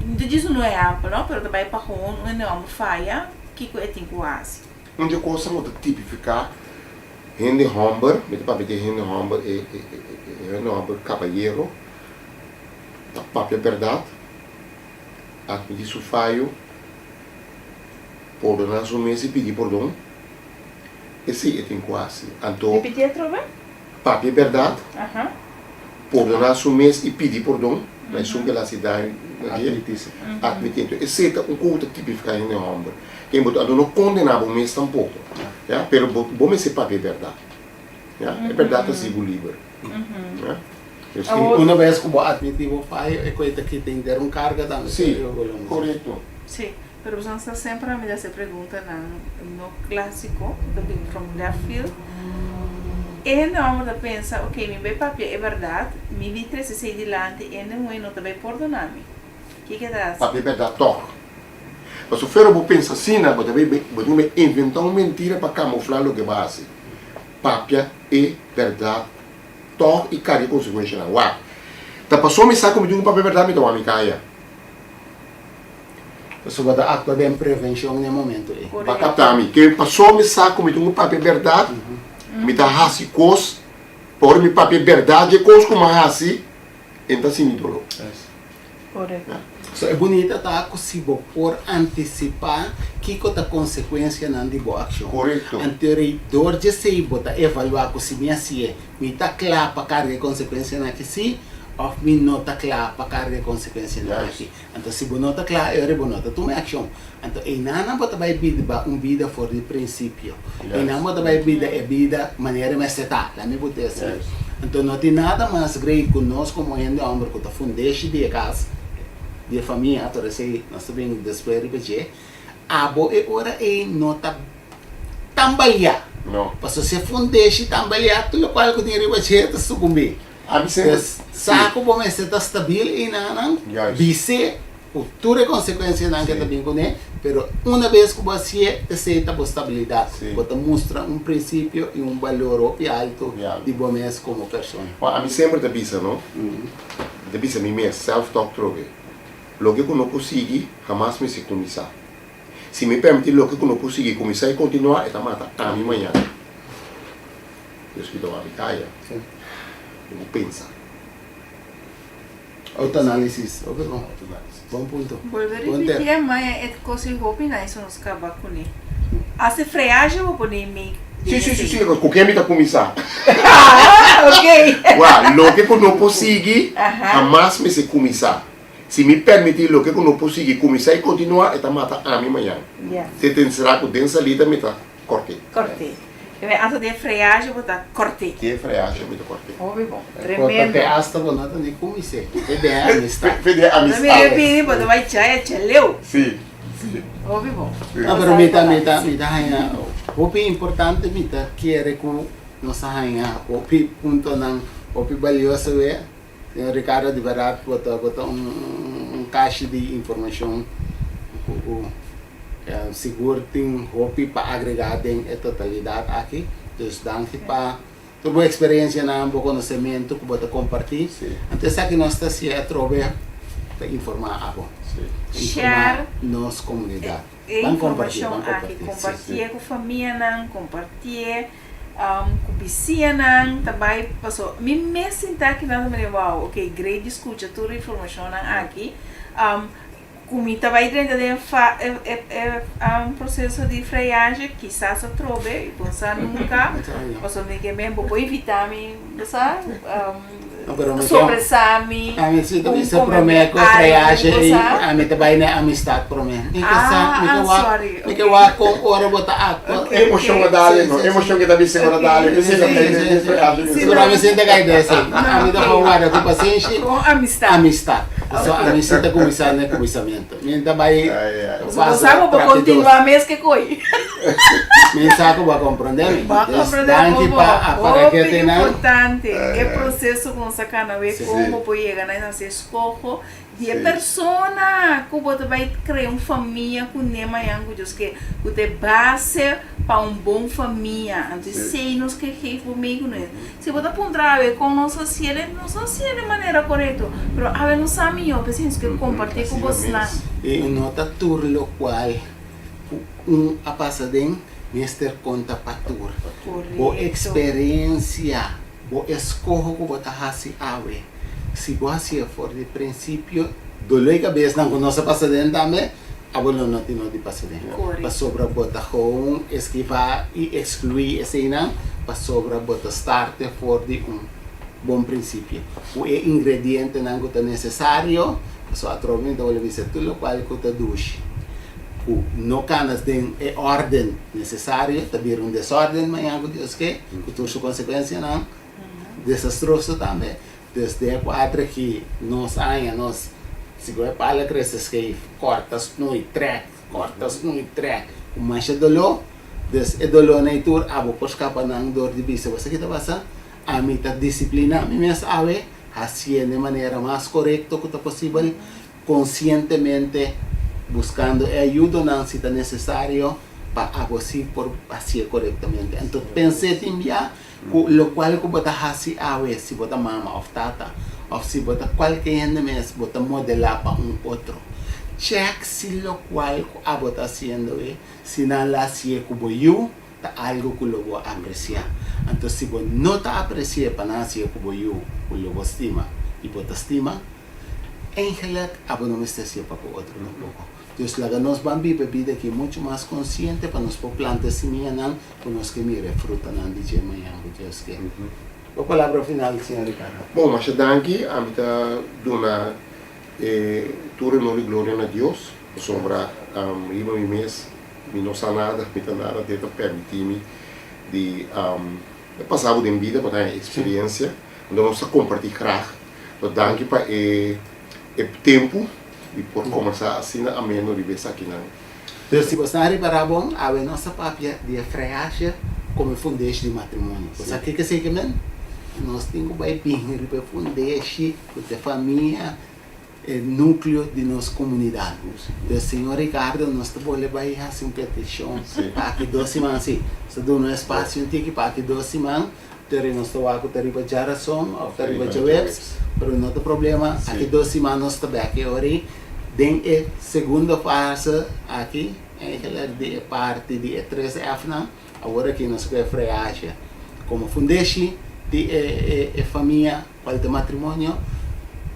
mi ta djis un ehèmpel no, pero ta bai pa gewoon un hende hòmber faya, kiko e tin ku hasi? Un di e kosnan ku ta tipifiká hende hòmber, mi ta papia di e hende hòmber, e hende hòmber kabayero, Ta papia bèrdat, atmití su fayo, pordoná su mes i pidi pordon, esei e tin ku hasi. Anto, Ripití atrobe. papia bèrdat, pordoná su mes i pidi pordon na esun ku el hasi daño na dje, atmití. Anto, esei ta un ku ta tipifiká hende hòmber. Ken bo ta, anto no kondená bo mes tampoko, ya, pero bo bo mester papia bèrdat, ya. E bèrdat ta hasi bo liber, ya. Una bes ku bo atmití bo fayo, e koe ta kita henter un karga tambe. Sí, korekto. Sí, pero boso sa semper a mi ta hasi preguntanan no klásiko, ku ta bin from left field. E hende hòmber ta pensa, ok, mi bai papia e bèrdat, mi bin trese esei dilanti, e hende muhé no ta bai pordoná mi. Kiko e ta hasi? Papia e bèrdat tòg. Pasobra fuera bo pensa asina, bo ta bai bo tin ku bai inventá un mentira pa kamuflá loke bo a hasi. Papia e bèrdat Tòg i karga e konsekuenshanan. Wak. Ta pasó mi sa ku mi tin ku papia bèrdat mi ta wak mi kaya. Pasobra bo ta aktua den prevenshon na e momentu ei. Bo a kapta mi. Ke pasó mi sa ku mi tin ku papia bèrdat, mi ta hasi kos, pa ora mi papia bèrdat di e kos ku mi a hasi. E no ta sinti doló. Korekto. So e bunita ta ku si bo por antisipá kiko ta konsekuensianan di bo akshon. Korekto. Anto rei dor dje esei bo ta evaluá ku si mi hasié, mi ta kla pa karga e konsekuensianan aki sí òf mi no ta kla pa karga e konsekuensianan aki. Anto si bo no ta kla e ora bo no ta tuma e akshon. Anto einanan bo ta bai bida un bida for di prinsipio. Einan bo ta bai bida e bida manera e mester ta, laat mi put'e así. Anto no tin nada mas great ku nos komo hende hòmber ku ta fundeshi di e kas, di e famia, pero esei nos ta bin despues riba dje, abo e ora ei no ta tambaliá. Pasobra si e fundeshi tambaliá, tur lokual ku tin riba dje ta sukumbí. Pues sa ku bo mester ta stabil einanan, bis'é ku tur e konsekuensianan ke ta bin kuné, pero una bes ku bo hasié, esei ta bo stabilidat. Bo ta mustra un prinsipio i un balor hopi altu di bo mes komo persona. Bon, ami semper ta bisa, no? Mi ta bisa mi mes, self talk trobe, Loke ku no por sigui, hamas mester kuminsá. Si mi permití loke ku no por sigui kuminsá i kontinuá, e ta mata ami mañana. Dios kita wak mi kaya. Mi por pensa. Autoanálisis. Ok bon. Bon punto. Bolbe ripití e maya e kos ei hopi nice nos kaba kuné. Hasta e freaje bo pone make den Sí, sí, sí, ku ken mi ta kuminsá? Ah, ok. Wak, loke ku no por sigui, hamas mester kuminsá. Si mi permití loke ku no por sigui kuminsá i kontinuá, e ta mata ami mañan. Se ta enserá ku den salida mi ta Korte. Korte. E bai anto den freaje bo ta korte. Den freaje mi ta korte. Hopi bon. Tremendo. Korte te asta bo no ta ni kumins'é. Fe den amistad. Fe den amistad. Bo ta mira bini bo ta bai chaya chaleu. Si. Si. Hopi bon. No pero mi ta mi ta mi ta haña hopi importante mi ta kere ku nos a haña hopi puntonan hopi balioso wea. Señor Ricardo di berdad bo ta bo ta un un kashi di informashon ku ku sigur tin hopi pa agregá den e totalidat aki. Dus danki pa tur bo eksperensianan, bo konosementu ku bo ta kompartí. Anto esaki nos ta hasié atrobe pa informá abo, informá nos komunidat. E informashon aki, kompartié ku famianan, kompartié ku bisianan, ta bai paso mi mes sinta aki nan ta mira wow, ok great di skucha tur e informashonnan aki. Ku mi ta bai drenta den e proseso di freyaje, kisas atrobe, i bo sa nunka, pasobra mi ke men bo por invitá mi, bo sa, sorpresá mi, Ami si ta un bisa come promé ku algu, freyaje bo ei, sa. ami ta bai na amistad promé. Mi ke sa, mi ke Ah, wak, sorry, mi ke ok. wak kon ora bo ta aktua. Ok, Emocion ok. a dale, Sí, no? sí, sí. Emocion ke ta bisa ora Ok. dale, Sí, mi sí, sí, sí. freyaje Sí, Pero no. ami sinta kai desi. No, Ami ta ok. por warda ku pasenshi. Con amistad. Amistad. So Ok. ami si ta kuminsá na kuminsamentu. Mi ta bai Ai, ai. So bo paso sa ku bo trapidoso. kontinuá mes ke koi. Mi sa ku bo a komprondé mi. Bo a Dus komprondé danki bo pa bo. aparake Hopi te nan. importante Ai, e ai. proseso ku nos a kana wei Sí. kon bo por yega na hasi eskoho di e Sí. persona ku bo ta bai krea un famia kuné mañan ku Dios ke ku ta e base pa un bon famia. Anto Sí. esei nos ke geef bo mee ku nos. Si bo ta puntra awe kon nos a hasié, nos no hasié den manera korekto, pero awe nos sa mihó, p'esei nos ke kompartí ku Asina bosnan. mes. I no ta tur lokual ku un a pasa den mester konta pa tur. Bo Korekto. eksperensia, bo eskoho ku bo ta hasi awe, si bo hasié for di prinsipio, doló e kabesnan ku nos a pasa den tambe, abo lo no tin no di pasa den. Korekto. Pasobra bo ta gewoon eskivá i ekskluí eseinan pasobra bo ta starte for di un bon prinsipio. Ku e ingredientenan ku ta nesesario, pasobra atrobe mi ta wòrdu bisa tur lokual ku ta dushi ku no kana den e órden nesesario ta bira un desórden mañana ku Dios ke, ku tur su konsekuensianan desastroso tambe. Dus den e kuadro aki nos aña nos sigur e pala krese skeif, kòrta snui trèk, kòrta snui trèk ku masha doló. Dus e dolónan ei tur abo por skapa nan dor di bisa bo sa ki ta pasa? Ami ta disipliná mi mes awe hasié den manera mas korekto ku ta posibel, konsientemente buskando e ayudonan si ta nesesario pa abo si por hasié korektamente. Anto pens'é tin bia Ku lokual ku bo ta hasi awe, si bo ta mama òf tata, òf si bo ta kualke hende mes, bo ta modelá pa un otro. Chèk si lokual ku abo ta hasiendo e, si nan la hasié ku bo yu, ta algu ku lo bo apresiá. Anto si bo no ta apresi'é pa nan hasié ku bo yu ku lo bo stima. i bo ta stima, eigenlijk abo no mester hasié pa ku otro tampoko. Dus laga nos ban biba e bida aki muchu mas konsiente pa nos por planta e simianan ku nos ke mira e frutanan di dje mañan ku Dios ke. Bo palabra final, señor Ricardo. Bon, masha danki. Ami ta duna e tur honor i gloria na Dios, pasobra riba mi mes mi no sa nada, mi ta nada, te ta permití mi di pasa bo den bida pa ta haña experiencia. Anto nos ta comparti graag. Anto danki pa e e tempu di por combersa asina ameno riba esakinan. Pero si bo sa ripará bon, awe nos ta papia di e freasje komo e fundeshi di matrimonio. Bo sa kiko esei ke men? Nos tin ku bai bin riba e fundeshi ku ta e famia, e núkleo di nos komunidat. Entonces, señor Ricardo, nos ta bolbe bai hasi un petishon pa aki dos siman. Si, nos ta duna un espasio un tiki pa aki dos siman, pero nos ta wak ku ta riba djarason òf ta riba djaweps, pero no ta problema. Aki dos siman nos ta bèk e ora ei den e segundo fase aki, eigenlijk di e parti di e tres Fnan. Awor aki nos ku e freasje komo fundeshi di e famia. Cual ta matrimonio?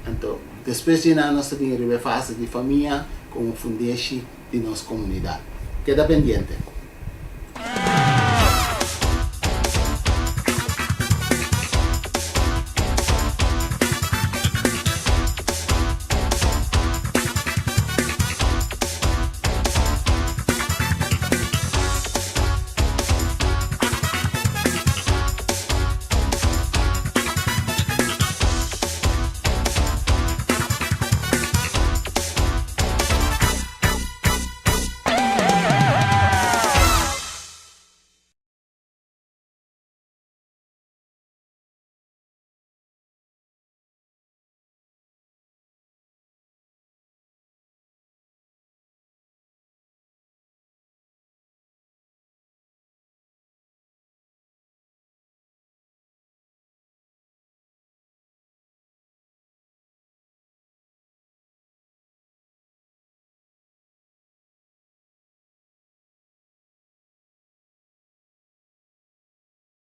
Anto, despues di nan nos ta bin riba e fase di famia como fundeshi di nos comunidad. Keda pendiente.